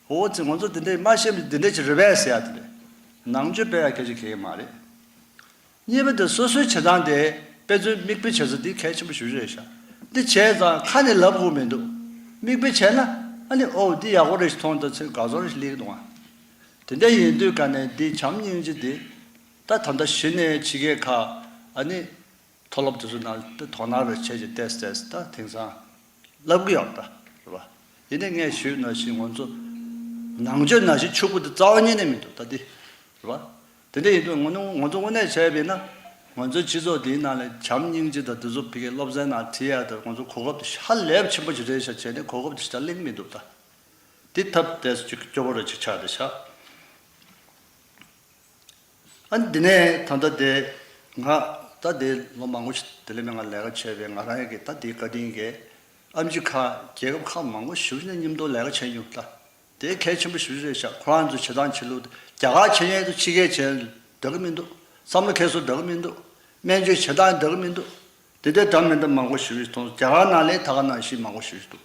འོ་ཙི་ང་ཚོ་འདི་འདྲས་མ་ཤེས་པ་འདི་འདྲས་ཅིག་རེད་པས་ཟེར་ཡ་དེ་རེད། ནང་ཆོས་དཔེ་ཡ་སྐད་ཆ་གལ་མ་རེད། གཉིས་པ་དེ་སོ་སོའི་བྱེད་སྟངས་དེ་དཔེ་མཛོད་མིག་དཔེ་བྱེད་ས་འདི་གལ་ཆེན་པོ་ཞེ་པོ་རེད་ཤག་འདི་བྱས་ཙང་ཁ་ནས་ལབ་དགོས་མི་འདུག་མིག་དཔེ་བྱས་ན་ཨ་ནི་ཨོ་འདི་ཡག་པོ་རེད་ཞེས་མཐོང་དུས་ཚོད་དགའ་ཚོར་ཞིག་སླེབས་ཀྱི་འདུག་ཨ། དེ་འདྲ་ཡིན་དུས་ག་ནས་འདི་བྱམས་སྙིང་རྗེ་འདི་ད་ད་ལྟ་གཞི་ནས་ཕྱི་རྒྱལ་ཁག་ཨ་ནི་མཐོ་སློབ་དེ་ཚོ་ནང་དུ་དོ་སྣང་རེ་བྱས་ཀྱི་ཏེས་ཏེས་ད་དེང་སང་ལབ་གི་ཡོད་ད། རེད་བ། ཡིན་ནའི་ངས་ཞུས་ནང་བཞིན་ང་ཚོ་ནང་ཆོས་ནང་བཞིན་ཕྱུག་པོ་དེ་རྩ་བ་ཉིད་ནས་མི་འདུག་ད་འདི། རེད་བ། དེ་འདྲ་ཡིན་དུས་ང་ཚོ་ང་ཚོ་དངོས་གནས་བྱས་པས་ན་ང་ཚོའི་སྤྱི་ཚོགས་འདིའི་ནང་ལ་བྱམས་སྙིང་རྗེ་དང་དེ་ཚོ་ཕ་གིའི་སློབ་ཚན་ནང་ཁྲིད་ཡ་དང་ང་ཚོ་གོ་སྐབས་དེ་ཧ་ལས་པ་ཆེན་པོ་ཅིག་རེད་ཤག་བྱས་ནས་གོ་སྐབས་དེ་ཞེ་དྲག་གླེང་མི་འདུག་ད། འདི་ཐབས་ཏེས་ཅིག་སྐྱོ་པོ་རེ་ཅིག་ཆགས་བསྡད་ཤག་ཨ་ནི་འདི་ནས་ད་ལྟ་དེ་ང་ད་དེ་ལོ་མང་པོ་ཞིག་བདེ་ལེགས་སྨན་ཁང་ལས་ཀ་བྱས་པའི་ང་རང་ཡ་གི་ད་དེའི་བཀའ་དྲིན་གྱིས་ཨེམ་ཆི་ཁག་རྒྱལ་ཁབ་ཁག་མང་པོ་ཞེ་པོ་ཅིག་ནས་མཉམ་དུ་ལས་ཀ་བྱས་མྱོང་ད། དེ་གལ་ཆེན་པོ་ཞེ་པོ་ཅིག་རེད་ཤག་ཁོ་རང་ཚོའི་བྱེད་སྟངས་བྱེད་ལུགས་དེ་རྒྱ་གར་བྱེད་ཡས་དང་ཕྱི་རྒྱལ་བྱེད་ཡས་འདྲ་གི་མི་འདུག་བསམ་བློ་འཁྱེར་སྲོལ་འདྲ་གི་མི་འདུག་སྨན་བཅོས་བྱེད་སྟངས་འདྲ་གི་མི་འདུག་དེ་འདྲའི་འདྲ་མི་འདྲ་མང་པོ་ཞེ་པོ་ཅིག་མཐོང་སོང་། རྒྱ་གར་ནང་ལའི་ད་ག་ནང་བཞིན་མང་པོ་ཞེ་པོ་ཅིག་འདུག་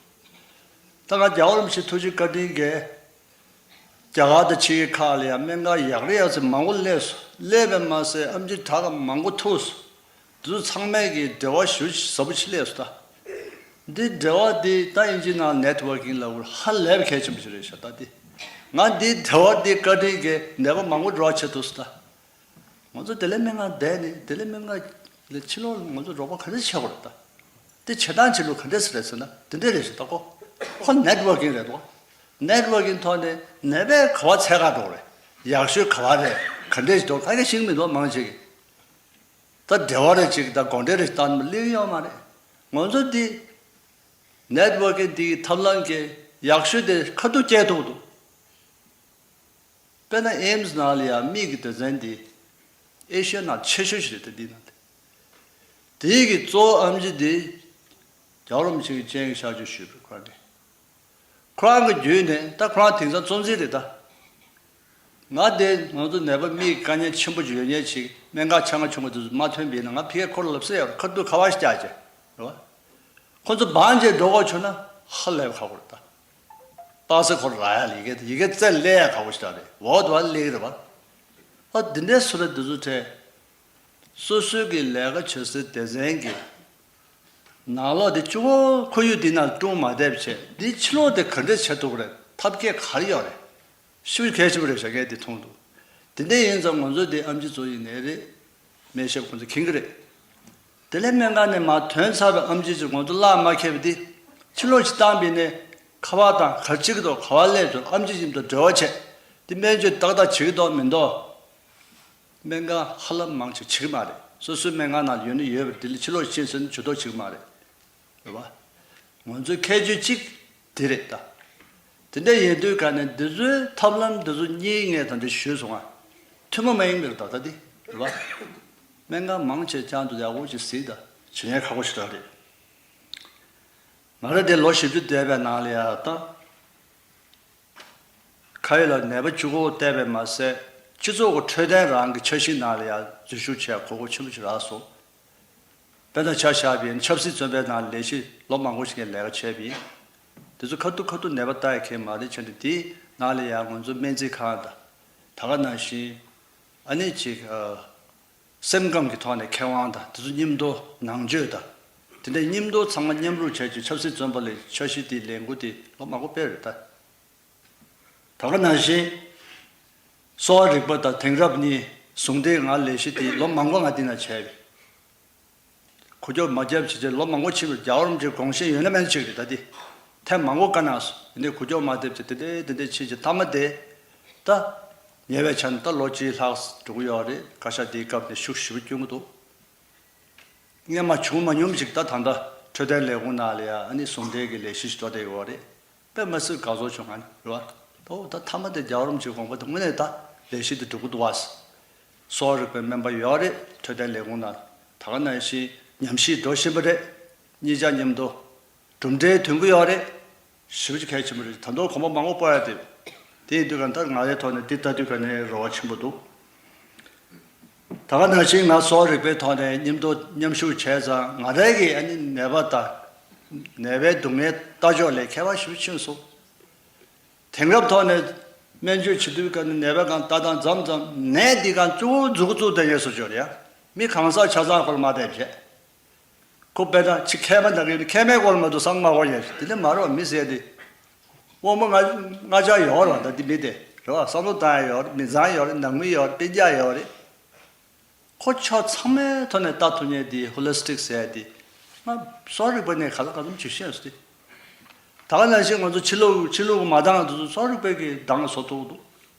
ད་ང་རྒྱལ་བ་རིན་པོ་ཆེ་ཐུགས་རྗེ་བཀའ་དྲིན་གྱིས། རྒྱ་གར་དང་ཕྱི་རྒྱལ་ཁག་ལ་ཡང་སྨན་ཁང་ཡག་རེ་ཡག་ཚད་མང་པོ་སླེབས་སོང་། སླེབས་པས་མ་ཟད་ཨེམ་ཆི་དྲག་མང་པོ་ཐུག་སོང་། འདི་ཚོ་ཚང་མས་ཀྱི་འབྲེལ་བ་ཞེ་པོ་ཅིག་ཟབ་པོ་ཅིག་སླེབས་སོང་ད། འདི་འབྲེལ་བ་འདི་ད་དབྱིན་ཇིའི་ནང་ནེ་ཊི་ཝར་ཀིང་ལབ་དགོས་རེད། ཧ་ལས་པའི་གལ་ཆེན་པོ་ཞིག་རེད་ཤག་ད་འདི། ང་འདི་དེ་བ་འདི་བཀའ་དྲིན་གྱི་ནད་པ་མང་པོ་འགྲོ་བ་བྱེད་ཐུབ་སོང་ད། ང་ཚོ་བདེ་ལེགས་སྨན་ཁང་བསྡད་ནས་བདེ་ལེགས་སྨན་ཁང་ལ་ཕྱི་ལོགས་ལ་ང་ཚོ་རོགས་པ་ག་འདྲ་བྱེད་དགོས་རེད་ད། དེ་བྱེད་སྟངས་བྱེད་ལུགས་ག་འདྲས་རེད་ཟེར་ན་དེ་འདྲས་རེད་ཟེར་ད་གོ། ཁོ་ནེཊ་ཝོར་ཀིང་རེད་དོ། ནེཊ་ཝོར་ཀིང་ཐོག་ནས་ནད་པས་ག་བ་འཚོལ་ག་འགྲོ་རེད། ཡག་ཤོས་ག་བ་རེད། ག་འདྲས་ཞིག་འདུག་ད་ག་ཤེས་ཀྱི་མི་འདུག་མང་ཆེ་གི། ད་འབྲེལ་བ་རེ་ཅིག་ད་དགོངས་འགྲེལ་རེ་བཏང་ནས་སླེབས་ཡོད་མ་རེད། ང་ཚོ་འདི་ནེཊ་ཝོར་ཀིང་འདི་གི་ཐབས་ལམ་གྱི་ཡག་ཤོས་དེ་ཁ་ཐུག་སྐྱེལ་ཐུབ་འདུག་དཔེར་ན་ཨེམ་སི་ནང་ལ་ཡང་མིག་གི་སྡེ་ཚན་འདི་ཨེ་ཤི་ཡ་ནང་ཆེ་ཤོས་ཤིག་རེད་དེ་འདི་ནང་དེ། དེའི་གི་གཙོ་བོ་ཨེམ་ཆི་འདི་རྒྱལ་བ་རིན་པོ་ཆེ་གི་སྤྱན་གྱིས་ཤར་བཅུག་ཞུས་པའི་ཁོ་རང་གི། ཁོ་རང་གི་བརྒྱུད་ནས་ད་ཁོ་རང་དེང་སང་གཙོ་འཛིན་རེད་ད། ང་དེ་ང་ཚོ་ནད་པ་མིག་དཀའ་ངལ་ཆེན་པོ་ཅིག་ཡོད་མཁན་ཅིག་སྨན་ཁང་ཆ་ཚང་ཆུང་མ་དེ་ཚོ་མ་ཐོན་པ་ཡིན་ན་ང་ཕ་གིར་ཁོ་ལ་ལབ་ས་ཡོད་རེད། ཁ་ཐུག་ཁ་པར་ཞིག་རྒྱག་བྱས་རེད་བ། ཁོ་ཚོ་བང་བྱས་འགྲོ་དགོས་བྱུང་ན་ཧ་ལས་པ་ཁག་པོ་རེད་ད། པ་སེ་ཁོ་ར་ཡ་ལ་ཡི་གེ་ཡི་གེ་རྩེ་ལས་ཡ་ཁག་པོ་ཞིག་རེད། འོག་ཏུ་བ་ལེགས་རེད་བ། ཨ་འདི་འདྲའི་བཟོ་འདྲ་འདི་ཚོ་འཕྲད། སོ་སོའི་གི་ལས་ཀ་བྱེད་སའི་སྡེ་ཚན་གྱི་ནང་ལོགས་དེ་གཙོ་བོ་ཁོར་ཡུག་འདི་ནང་སྲུང་མ་བསྡད་བྱས་འདི་ཕྱི་ལོགས་དེ་ག་འདྲས་བྱེད་ཐུབ་ཀྱི་རེད། ཐབས་མཁས་ག་རེ་ཡོད་རེད། ཤུགས་གལ་ཆེན་པོ་རེད་བྱ་མཁན་དེ་མཐོང་འདུག་དེ་འདྲ་ཡིན་ཙང་ང་ཚོ་དེ་ཨེམ་ཆི་ཚོ་ཡིན་ནའི་རེད། སྨན་ཞབས་ཁོང་ཚོ་མཁྱེན་གྱི་རེད། བདེ་ལེགས་སྨན་ཁང་ནས་མར་ཐོན་ཚར་བའི་ཨེམ་ཆི་ཚོ་ང་ཚོ་བརླག་མ་ཁེལ་བ་དེ་ཕྱི་ལོགས་ཅིག་བཏང་པ་ཡིན་ནའི་ཁ་པར་དང་ག་རེ་བྱེད་ཀྱི་འདུག་ག་པར་སླེབས་འདུག་ཨེམ་ཆི་ཡིན་འདུག་འབྲེལ་བ་བྱས། དེ་སྨན་བཅོས་ཏག་ཏག་བྱེད་ཀྱི་འདུག་མི་འདུག་སྨན་ཁང་ཧ་ལམ་མང་ཆེ་བྱེད་ཀྱི་མ་རེད། སོ་སོའི་སྨན་ཁང་ནང་ཡོད་ན་ཡོད་པ་དེ་ལས་ཕྱི་ལོགས་ཕྱིན་ཟེར་ན་ཇུས་གཏོགས་བྱེད་ཀྱི་མ་རེད། རེད་བ། ང་ཚོའི་ཁྱད་ཆོས་གཅིག་དེ་རེད་ད། དེ་འདྲ་ཡིན་དུས་ག་ནས་འདི་ཚོའི་ཐབས་ལམ་འདི་ཚོ་གཉིས་ངས་ད་འདྲ་ཞུས་སོང་ང་། ཐུན་མོང་མ་ཡིན་པའི་རེད་ད་ད་འདི་རེད་བ། སྨན་ཁང་མང་ཆེ་ཅང་དུ་ཡག་པོ་ཅིག་གཟིགས་ད་བྱེད་ཉན་ཁག་པོ་ཞིག་རེད། ང་རང་དེ་ལོ་བཞི་བཅུ་འདས་པའི་ནང་ལ་ཡ་ད། ཁ་ཡོད་ལ་ནད་པ་གཅིག་པོ་བལྟས་པས་མ་ཟད་སྤྱི་ཚོགས་ཀྱི་འཕྲོད་བསྟེན་རང་གི་འཆར་གཞི་ནང་ལ་ཡང་འཛུལ་ཞུགས་བྱས་གོ་སྐབས་ཆེན་པོ་ཞིག་རག་སོང་། དཔེར་ན་ཆ་བཞག་པ་ཡིན་ན་ཆབ་སྲིད་བཙོན་པའི་ནང་ལས་གཞི་ལོ་མང་པོ་ཞིག་གི་ལས་ཀ་བྱས་པ་ཡིན། དེ་ཚོ་ཁ་ཐུག་ཁ་ཐུག་ནད་པ་ལྟ་ཡ་མཁན་མ་རེད། བྱས་ནས་དེའི་ནང་ལ་ཡང་ང་ཚོ་སྨན་རྩིས་ཁང་དང་། ད་ག་ནང་བཞིན་ཨ་ནི་ཅིག་ཨ། སེམས་ཁམས་ཀྱི་ཐོག་ནས་མཁས་དབང་དང་དེ་ཚོ་མཉམ་དུ་ནང་ཆོས་དང་། དེ་འདྲའི་མཉམ་དུ་ཚང་མ་མཉམ་རུབ་བྱས་ཀྱི་ཆབ་སྲིད་བཙོན་པ་ལས་འཆར་གཞི་དེའི་ལས་འགུལ་དེ་ལོ་མང་པོ་སྤེལ་རེད་ད། ད་ག་ནང་བཞིན། གསོ་བ་རིག་པ་དང་དེང་རབས་གཉིས་ཟུང་འབྲེལ་ངང་ལས་གཞི་དེ་ལོ་མང་པོ་ང་འདི་ན་བྱས་པས། གོ་སྐབས་མ་བརྒྱབ་བྱས་རྗེས་ལོ་མང་པོ་ཕྱིན་པར་རྒྱལ་བ་རིན་པོ་ཆེའི་དགོངས་བཞེད་ཡོད་ན་མེད་ན་ཅིག་རེད་ད་དེ། ཐེངས་མང་པོ་བཀའ་གནང་སོང་། ཡིན་ནའི་གོ་སྐབས་མ་ཐེབས་ཚེ་དེ་འདྲའི་དེ་འདྲའི་ཕྱིན་རྗེས་མཐའ་མ་དེ། ད། ཉེ་བའི་ཆར་ནས་ད་ལོ་གཅིག་ལྷག་འགྲོ་གི་ཡོད་རེད། བཀའ་ཤག་འདིའི་སྐབས་ནས་ཤུགས་ཞེ་པོ་སྐྱོན་གྱི་འདུག་སྔོན་མ་བྱུང་མ་མྱོང་ཞིག་ད་ད་ལྟ་འཕྲོད་བསྟེན་ལས་ཁུངས་ནང་ལ་ཡ་ཨ་ནི་ཟུང་འབྲེལ་གྱི་ལས་གཞི་ཞིག་འགྲོ་བསྡད་ཡོད་རེད། དཔེ་མ་སྲིད་དགའ་ཚོར་བྱུང་ང་ནི་རེད་བ། ཨོ་ད་མཐའ་མ་དེ་རྒྱལ་བ་རིན་པོ་ཆེའི་དགོངས་པ་དེ་དངོས་གནས་ད་ལས་གཞི་དེ་འགྲོ་གི་འདུག་བ། གསོ་བ་རིག་པའི་སྨན་པ་ཡོད་རེད་འཕྲོད་བསྟེན་ལས་ཁུངས་ནང་། ད་ག་ནང་བཞིན་ཉམས་ཞིབ་འགྲོ་བཞིན་པ་རེད། གཉིས་ཆ་མཉམ་དུ་གྲུབ་འབྲས་ཐོན་གྱི་ཡོད་རེད། ཞེ་པོ་ཅིག་གལ་ཆེན་པོ་རེད། ད་དུང་གོམ་པ་མང་པོ་སྤོ་ཡ་དེ། དེ་ཡིན་དུས་ག་ད་ང་རའི་ཐོག་ནས་འདི་ལྟ་དུས་ག་ནས་རེ་བ་ཆེན་པོ་འདུག་ད་ག་ནང་བཞིན་ང་གསོ་བ་རིག་པའི་ཐོག་ནས་མཉམ་དུ་མཉམ་ཞུགས་བྱས་ཙང་ང་རའི་གི་ཨ་ནི་ནད་པ་དང་། ནད་པའི་སྡུག་བསྔལ་ལྟ་ཕྱོགས་ལ་ཁྱད་པར་ཞེ་པོ་ཕྱིན་སོང་། དེང་རབས་ཐོག་ནས་སྨན་བཅོས་བྱེད་དུས་ག་ནས་ནད་པའི་སྒང་ལྟ་སྟངས་མཚམས་མཚམས་ནད་འདི་སྒང་གཙོ་བོ་མཛུབ་གུ་བཙུགས་བསྡད་ཡས་བཟོ་བཅོས་རེད་ཡ། མི་གང་ཟག་ཆ་ཚང་སྐོར་མ་བསྡད་བྱས། ཁོ་དཔེར་ན་ཕྱི་མཁལ་མ་ནང་གི་མཁལ་མའི་སྐོར་མ་གཏོགས་ས་མ་གོ་ཡ། དེ་འདྲ་མ་རེད་བ། མི་ཟེར་དེ། དབང་པོ་ལྔ་ལྔ་ཆ་ཡོད་རེད་བ། ད་འདི་མི་དེ་རེད་བ། བསམ་བློ་བཏང་ཡ་ཡོད་རེད། མི་ཚང་ཡོད་རེད། ནང་མི་ཡོད་རེད། སྤུན་ཀྱག་ཡོད་རེད། ཁོ་ཕྱོགས་ཚང་མའི་ཐོག་ནས་ལྟ་ཐུབ་མཁན་དེ་ཧོ་ལི་སི་ཊིག་ཟེར་ཡ་དེ། ང་གསོ་རིག་པ་ནས་ག་ལ་ག་ཙམ་ཅིག་ཤེས་སོང་སྟེ། ད་ག་ནང་བཞིན་ང་ཚོ་ཕྱི་ལུགས་ཕྱི་ལུགས་མ་འདང་དེ་ཚོ་གསོ་རིག་པའི་གི་འདང་བཟོ་ཐུབ་འདུག་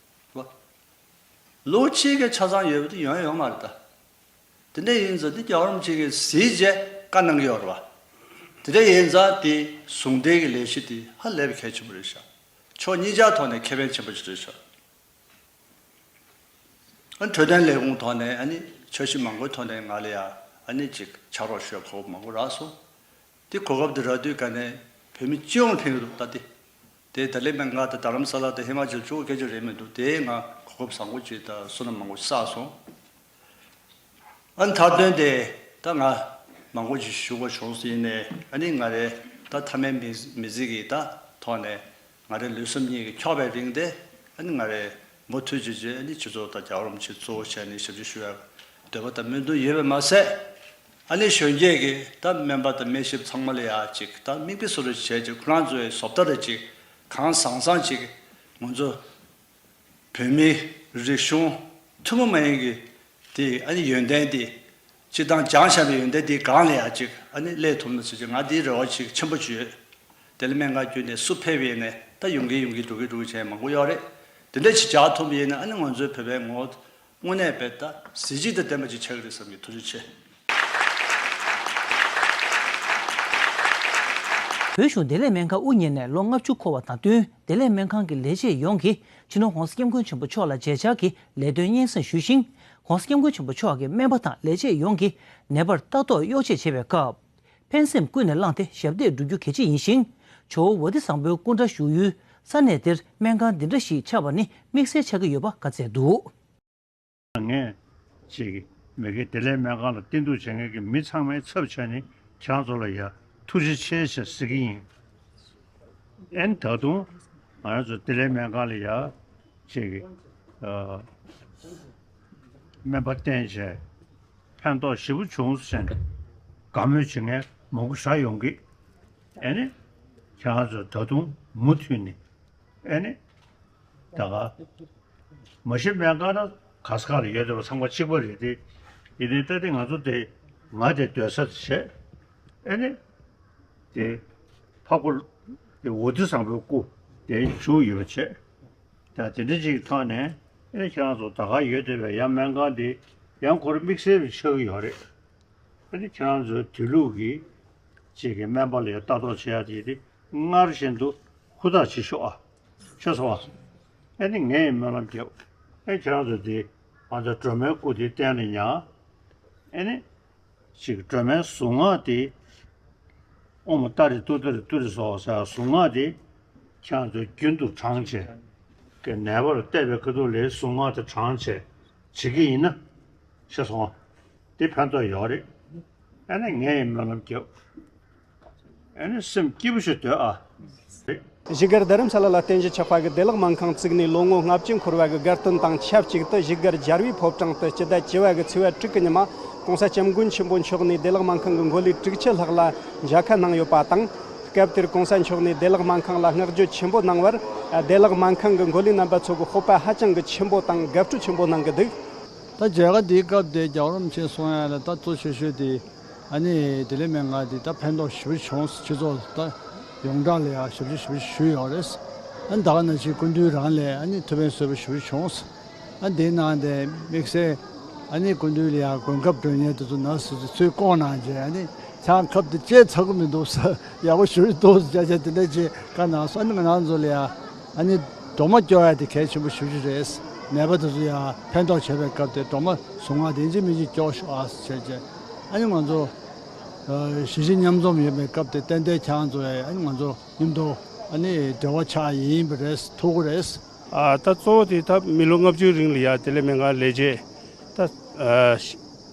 བ། ལུགས་གཅིག་གི་ཆ་ཚང་ཡོད་པ་དེ་ཡོང་ཡོང་མ་རེད་ད། དེ་འདྲ་ཡིན་ཙང་འདི་རྒྱལ་བ་རིན་པོ་ཆེ་གིས་གཟིགས་རྗེས་བཀའ་གནང་གི་ཡོད་རེད་བ། དེ་འདྲ་ཡིན་ཙང་དེ་ཟུང་འབྲེལ་གྱི་ལས་གཞི་དེ་ཧ་ལས་པའི་གལ་ཆེན་པོ་རེད་ཤག་ཕྱོགས་གཉིས་ཆ་ཐོག་ནས་ཁེ་ཕན་ཆེན་པོ་ཞིག་རེད་ཤག་ཨ་འཕྲོད་བསྟེན་ལས་ཁུངས་ཐོག་ནས་ཨ་ནི་འཆར་གཞི་མང་པོའི་ཐོག་ནས་ང་ལ་ཡ་ཨ་ནི་ཅིག་ཕྱག་རོགས་ཞུ་གོ་སྐབས་མང་པོ་རག་སོང་། དེ་གོ་སྐབས་དེ་རག་དུས་ག་ནས་བོད་མི་སྤྱི་ཡོངས་ལ་ཕན་གྱི་འདུག་ད་དེ། དེ་ད་ལན་སྨན་ཁང་དང་རྡ་རམ་ས་ལ་དང་ཧི་མ་ཅལ་གཙོ་བོ་སྐད་ཆ་རེད་མི་འདུག་དེ་ང་གོ་སྐབས་བཟང་པོ་ཅིག་དང་བསོད་ནམས་མང་པོ་ཞིག་བསགས་སོང་། ཨ་ནི་མཐར་དོན་དེ་ད་ང་མང་པོ་ཅིག་ཞུ་དགོས་བྱུང་སོང་། ཡིན་ནའི་ཨ་ནི་ང་རའི་ད་མཐའ་མའི་མི་མི་ཚེ་གི་ད་ཐོག་ནས་ང་རའི་ལུས་སེམས་གཉིས་ཀྱི་འཁྱོག་པའི་རིང་དེ་ཨ་ནི་ང་རའི་མུ་མཐུད་བྱས་བྱས་ཨ་ནི་སྤྱི་ཚོགས་དང་རྒྱལ་བ་རིན་པོ་ཆེ་གཙོ་བོ་བྱས་ནས་ཞབས་ཕྱི་ཞུ་ཡ་འདོད་པ་དང་སྨོན་འདུན་ཡོད་པས་མ་ཟད། ཨ་ནི་གཞོན་སྐྱེས་ཀྱི་ད་སྨན་པ་དང་སྨན་ཞབས་ཚང་མ་ལ་ཡ་ཅིག་ད་མིག་དཔེ་བཟོ་འདྲ་བྱས་ཅིག་ཁོ་རང་ཚོའི་བཟོ་ལྟ་རེ་ཅིག་གང་བཟང་བཟང་ཅིག་ང་ཚོ་ བོད་མིའི་རིག་གཞུང་ཐུན་མོང་མ་ཡིན་གྱི་དེ་ཨ་ནི་ཡོན་ཏན་དེ་སྤྱིར་བཏང་སྦྱངས་བཞག་པའི་ཡོན་ཏན་དེ་གང་ལ་ཡ་ཅིག་ཨ་ནི་སླེབས་ཐུབ་ན་ཟེར་ཅིག་ང་དེའི་རེ་བ་ཅིག་ཆེན་པོ་ཅིག་ཡོད། དེ་ལ་སྨན་ཁང་བརྒྱུད་ནས་སུ་ཕེབས་ཡས་ནས་ད་ཡོང་གི་ཡོང་གི་འགྲོ་གི་འགྲོ་གི་བྱས་མང་པོ་ཡོད་རེད། དེ་འདྲ་ཅིག་བྱ་ཐུབ་པ་ཡིན་ན་ཨ་ནི་ང་ཚོའི་བོད་པའི་ངོ་བོ་དངོས་གནས་དཔེ་ད་གཟི་བརྗིད་དང་ལྡན་པ་ཅིག་ཆགས་ཀྱི་རེད་བསམ་གྱི་ཐུགས་རྗེ་ཆེ། བོད་གཞུང་བདེ་ལེགས་སྨན་ཁང་དབུ་བརྙེས་ནས་ལོ་ལྔ་བཅུ་འཁོར་བ་དང་བསྟུན། བདེ་ལེགས་སྨན་ཁང་གི་ལས་བྱེད་ཡོངས་ཀྱིས་སྤྱི་ནོར་༸གོང་ས་༸སྐྱབས་མགོན་ཆེན་པོ་མཆོག་ལ་མཇལ་བཅར་གྱིས་ལས་དོན་སྙན་སེང་ཞུས་ཤིང་། ༸གོང་ས་༸སྐྱབས་མགོན་ཆེན་པོ་མཆོག་གིས་སྨན་པ་དང་ལས་བྱེད་ཡོངས་ཀྱིས་ནད་པར་ལྟ་རྟོག་གཡོ་ཇet་བྱེད་པའི་སྐབས། ཕན་སེམས་ཀུན་ནས་བསླངས་ཏེ་ཞབས་འདེགས་སྒྲུབ་རྒྱུ་གལ་ཆེ་ཡིན་ཞིང་། ཇོ་བོ་ཝ་ཏི་བཟང་པོའི་སྐུ་འདྲ་བཞུགས་ཡུལ་ས་གནས་འདིར་སྨན་ཁང་འདི་འདྲ་ཞིག་ཆགས་པ་ནི་དམིགས་བསལ་ཆགས་ཀྱི་ཡོད་པ་བཀའ་སྩལ་འདུག། ངས་ཅིག་མི་དགེ་བདེ་ལེགས་སྨན་ཁང་ལ་བསྟེན་གཏུགས་བྱེད་མཁན་གྱི་མི་ཚང་མའི་ཚབ་བྱས་ནས་ཁྱེད་རང་ཚོ་ལ་ཡ་ཐུགས་རྗེ་ཆེ་ཞེས་ཟེར་གྱི་ཡིན། ཨན་ད་དུང་ང་རང་ཚོ་བདེ་ལེགས་སྨན་ཁང་ལ་ཡ་ཅིག་ཨ་སྨན་པ་བསྟེན་བྱས་ཕན་ཐོགས་ཞེ་པོ་བྱུང་ཟེར་ནས་དགའ་མོས་བྱེད་མཁན་མང་པོ་ཞིག་ཡོང་གི། ཨ་ནི་ཁྱེད་རང་ཚོ་ད་དུང་མུ་མཐུད་ནས་ཨ་ནི་ད་ག་མ་གཞི་སྨན་ཁང་ན་ག་ས་ག་ལ་ཡོད་བསྡད་པ་ཚང་མ་གཅིག་པ་རེད་དེ། ཡིན་ནའི་ད་དེ་ང་ཚོ་དེ་ང་དེ་སྡོད་ས་དེ་བྱས། ཨ་ནི་དེ་ཕ་སྐུ་དེ་ཝ་ཏི་བཟང་པོའི་སྐུ་དེ་བཞུགས་ཡོད་པ་བྱས། ད་དེ་འདྲ་ཅིག་ཐོག་ནས་ཨ་ནི་ཁྱེད་རང་ཚོ་ད་ག་ཡོད་བསྡད་པའི་ཡང་སྨན་ཁང་དེ་ཡང་ཁོ་རང་དམིགས་བསལ་བའི་ཆགས་ཀྱི་ཡོད་རེད། ཨ་ནི་ཁྱེད་རང་ཚོའི་དུས་ལུགས་ཀྱི་ཅིག་གི་སྨན་པ་ལ་ཡང་ལྟ་རྟོག་བྱེད་ཡ་དེ་དེ་སྔར་བཞིན་དུ་ཧུར་ཐག་བྱེད་ཤོག་ཨ། ཤེས་སོང་ཨ། ཨ་ནི་ངས་ཡང་སྨོན་ལམ་རྒྱབ། ཨ་ཁྱེད་རང་ཚོ་དེ་ང་ཚོ་སྒྲོལ་མའི་སྐུ་དེ་སྟེང་ནས་ཉར། ཨ་ནི་ཅིག་སྒྲོལ་མའི་གཟུངས་སྔགས་དེ་ཨོཾ་ཏཱ་རེ་ཏུཏྟཱ་རེ་ཏུ་རེ་སྭཱ་ཧཱ་ཟེར་གཟུངས་སྔགས་དེ་ཁྱེད་རང་ཚོ་རྒྱུན་དུ་བགྲངས་བྱས་ཀྱི་ནད་པར་བལྟས་པའི་ཁ་ཐུག་ལ་གཟུངས་སྔགས་དེ་བགྲངས་བྱས་བྱེད་ཀྱི་ཡིན་ན་ཤེས་སོང་ཨ། དེ་ཕན་ཐོགས་ཡོད་རེད། ཨ་ནི་ངས་ཡང་སྨོན་ལམ་རྒྱབ། ཨ་ནི་སེམས་སྐྱིད་པོ་ཞིག་སྡོད་ཨ། རེད། བཞུགས་སྒར་རྡ་རམ་ས་ལ་ལ་རྟེན་གཞི་ཆགས་པ་གི་བདེ་ལེགས་སྨན་ཁང་བཙུགས་ནས་ལོ་ངོ་ལྔ་བཅུ་འཁོར་བ་གི་དགའ་སྟོན་དང་ཆབས་ཅིག་ཏུ་བཞུགས་སྒར་རྒྱལ་བའི་ཕོ་བྲང་དུ་སྤྱི་ཟླ་བཅུ་པ་གི་ཚེས་པ་དྲུག་གི་ཉི་མ་༸གོང་ས་༸སྐྱབས་མགོན་ཆེན་པོ་མཆོག་ནས་བདེ་ལེགས་སྨན་ཁང་གི་འགོ་ལས་དྲུག་ཅུ་ལྷག་ལ་མཇལ་ཁ་གནང་ཡོད་པ་དང་། སྐབས་དེར་༸གོང་ས་མཆོག་ནས་བདེ་ལེགས་སྨན་ཁང་ལ་བསྔགས་བརྗོད་ཆེན་པོ་གནང་བར། བདེ་ལེགས་སྨན་ཁང་གི་འགོ་ལས་རྣམ་པ་ཚོ་གི་སྤོབས་པ་ཧ་ཅང་གི་ཆེན་པོ་དང་དགའ་སྤྲོ་ཆེན་པོ་གནང་གི་འདུག། ད་མཇལ་ཁ་འདིའི་སྐབས་དེ་རྒྱལ་བ་རིན་པོ་ཆེས་གསུང་ཡ་ལ་ད་གཙོ་ཆེ་ཤོས་དེ་ཨ་ནི་བདེ་ལེགས་སྨན་ཁང་འདི་ད་ཕན་ཐོགས་ཞེ་པོ་བྱུང་། སྤྱི་ཚོགས་ད་ཡོངས་གྲགས་ལ་ཡང་ཞབས་ཕྱི་ཞེ་པོ་ཞུས་ཡོད་རེད། ཨ་ནི་ད་ག་ནང་བཞིན་སྐུ་མདུན་རང་ལ་ཨ་ནི་ཐུགས་ཕན་གསོས་པ་ཞེ་པོ་བྱུང་། ཨ་འདིའི་ནང་དེ་དམིགས་བསལ་ཨ་ནི་སྐུ་མདུན་ལ་ཡང་གོ་སྐབས་སྤྲོད་མཁན་དེ་ཚོ་ནར་སི་ཚོས་ལྐོག་གནང་བྱས་ཨ་ནི་ཁྱེད་ཁབ་དེ་བཅད་ཚར་གི་མི་འདུག་ཟེར། ཡག་པོ་ཞེ་པོ་འདུག་ཟེར་བྱས་བྱས་དེ་འདྲ་བྱས་བཀའ་གནང་སོང་། ཨ་ནི་ང་རང་ཚོ་ལ་ཡང་ཨ་ནི་སྒྲོལ་མ་སྐྱོར་ཡ་དེ་གལ་ཆེན་པོ་ཞེ་པོ་ཅིག་རེད། ནད་པ་དེ་ཚོ་ཡང་ཕན་ཐོགས་བྱེད་པའི་སྐབས་དེ་སྒྲོལ་མ་གཟུངས་སྔགས་དེ་ཡིན་གཅིག་མིན་གཅིག་སྐྱོར་ཤོག་ཨ་ཟེར་བྱས་བྱས། ཨ་ནི་ང་ཚོ་ཨ་གཞིས་བྱེས་མཉམ་འཛོམས་ཡོད་པའི་སྐབས་དེ་ཏན་ཏན་ཁྱེད་རང་ཚོ་ཡང་ཨ་ནི་ང་ཚོ་མཉམ་དུ་ཨ་ནི་འབྲེལ་བ་ཆགས་ཡིན་པ་རེད། ཐུག་གི་རེད། ཨ་ད་གཙོ་བོ་དེ་ད་མི་ལོ་ལྔ་བཅུའི་རིང་ལ་ཡ་བདེ་ལེགས་སྨན་ཁང་ལས་བྱེད་ད་ཨ་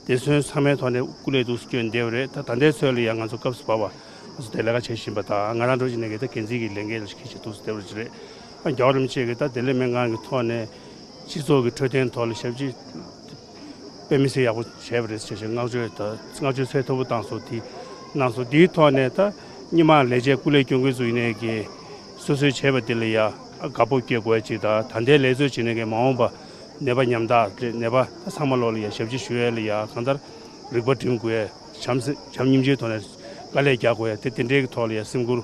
བདེ་སྲུང་ཚང་མའི་ཐོག་ནས་སྐུ་ལས་འདུག་སེ་བསྐྱོན་བསྡད་པ་རེད། ད་ད་ལྟའི་ཚོད་ལ་ཡ་ང་ཚོ་སྐབས་སུ་བབས་པ་ང་ཚོ་དེ་ལས་ཀ་བྱེད་བཞིན་པ་དང་། ང་རང་འདྲ་བོ་ཅིག་ནས་ཀྱི་ད་འགན་འཛིན་གྱི་ལས་འགན་ལ་འཁྱེར་བྱེད་འདུག་སེ་བསྡད་པ་ཅིག་རེད། ཨ་རྒྱལ་བ་རིན་པོ་ཆེ་གིས་ད་བདེ་ལེགས་སྨན་ཁང་གི་ཐོག་ནས་སྤྱི་ཚོགས་ཀྱི་འཕྲོད་བསྟེན་ཐོག་ལ་ཞབས་ཕྱི་དཔེ་མི་སྲིད་ཡག་པོ་བྱས་པ་རེད་ཟེར་བྱས་བསྔགས་བརྗོད་དང་བསྔགས་བརྗོད་ཚད་མཐོ་པོ་བཏང་སོང་། དེ་གནང་སོང་། དེའི་ཐོག་ནས་ད་སྔོན་མ་ལས་བྱེད་སྐུ་ལས་སྐྱོན་མཁན་ཚོ་ཡིན་ནའི་གི་སོ་སོས་བྱས་པ་དེ་ལ་ཡ་དགའ་སྤོབས་སྐྱེ་དགོས་ཡ་ཅིག་དང་། ད་ལྟའི་ལས་ཚོད་བྱེད་ནའི་གི་མ་འོངས་པ་ནད་པ་ཉམ་ཐག་ནད་པ་ཚང་མ་ལོག་ལ་ཡ་ཞབས་ཕྱི་ཞུ་ཡ་ལ་ཡ་གང་ལྟར་རིག་པ་སྒྲིམ་དགོས་ཡ། བྱམས་སེམས་བྱམས་སྙིང་རྗེའི་ཐོག་ནས་དཀའ་ལས་རྒྱག་དགོས་ཡ་དེ་དེ་འདྲའི་གི་ཐོག་ལ་ཡ་སེམས་ཁུར་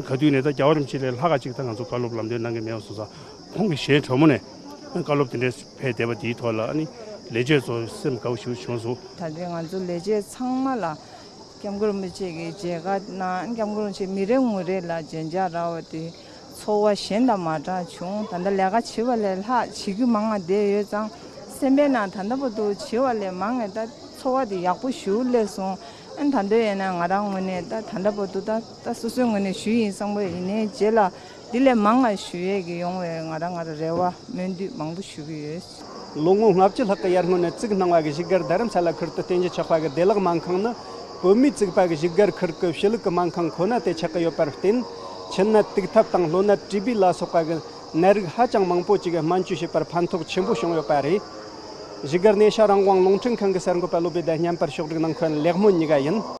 ག་དུས་ནས་ད་རྒྱལ་བ་རིན་པོ་ཆེ་ལས་ལྷག་ག་ཅིག་ད་ང་ཚོ་བཀའ་སློབ་ལམ་སྟོན་གནང་གི་མེད་པ་སོང་ཙང་། ཁོང་གི་ཞལ་དྲོན་མོ་ནས་བཀའ་སློབ་དེ་འདྲའི་ཕེབས་བསྡད་པ་དེའི་ཐོག་ལ་ཨ་ནི་ལས་བྱེད་ཚོ་སེམས་དགའ་པོ་ཞེ་པོ་བྱུང་སོང་། ད་ལྟའི་ང་ཚོ་ལས་བྱེད་ཚང་མ་ལ་སྐྱབས་མགོན་རིན་པོ་ཆེ་གི་མཇལ་ཁ་གནང་། སྐྱབས་མགོན་རིན་པོ་ཆེ་མི་རེ་ངོ་རེ་ལ་མཇལ་མཇལ་རག་པ་དེ་ཚོར་བ་གཞན་དང་མ་འདྲ་བྱུང་། ད་ལྟ་ལས་ཀ་བྱེད་པ་ལས་ལྷག་བྱེད་རྒྱུ་མང་ང་བསྡད་ཡོད་ཙང་། སེམས་པའི་ནང་ད་ལྟ་བར་དུ་བྱེད་པ་ལས་མང་ང་ད་ཚོར་བ་དེ་ཡག་པོ་ཞེ་པོ་སླེབས་སོང་། ཨ་ནི་ད་ལྟ་ཡིན་ན་ང་རང་ངོས་ནས་ད་ད་ལྟ་བར་དུ་ད་ད་སོ་སོའི་ངོས་ནས་ཞུས་ཡིན་བསམ་པ་ཡིན་ནའི་རྗེས་ལ་འདི་ལས་མང་ང་ཞུ་ཡས་ཀྱི་ཡོང་བའི་ང་རང་ང་རང་རེ་བ་སྨོན་འདུན་མང་པོ་ཞུ་གི་ཡོད། ལོ་ངོ་ལྔ་བཅུ་ལྷག་གི་ཡར་སྔོན་ནས་བཙུགས་གནང་བ་གི་བཞུགས་སྒར་རྡ་རམ་ས་ལ་ཁུལ་དུ་རྟེན་གཞི་ཆགས་པ་གི་བདེ་ལེགས་སྨན་ཁང་ནི་བོད་མིས་བཙུགས་པ་གི་བཞུགས་སྒར་ཁུལ་གི་ཕྱི་ལུགས་ཀྱི་སྨན་ཁང་ཁོ་ན་དེ་ཆགས་ཀྱི་ཡོད་པར་བརྟེན། མཆིན་ནད་དུག་ཐབ་དང་ལྷོ་ནད་ཊི་བི་ལ་སོགས་པ་གི་ནད་རིགས་ཧ་ཅང་མང་པོ་ཅིག་གི་སྨན་བཅོས་བྱེད་པར་ཕན་ཐོགས་ཆེན་པོ་བྱུང་ཡོད་པ་རེད། བཞུགས་སྒར་ནད་གཞི་རང་དབང་རླུང་འཕྲིན་ཁང་གི་གསར་འགོད་པ་བློ་བྷེ་དང་བརྙན་པར་ཕྱོགས་སྒྲིག་གནང་མཁན་ལེགས་སྨོན་གཉིས་ཀ་ཡིན།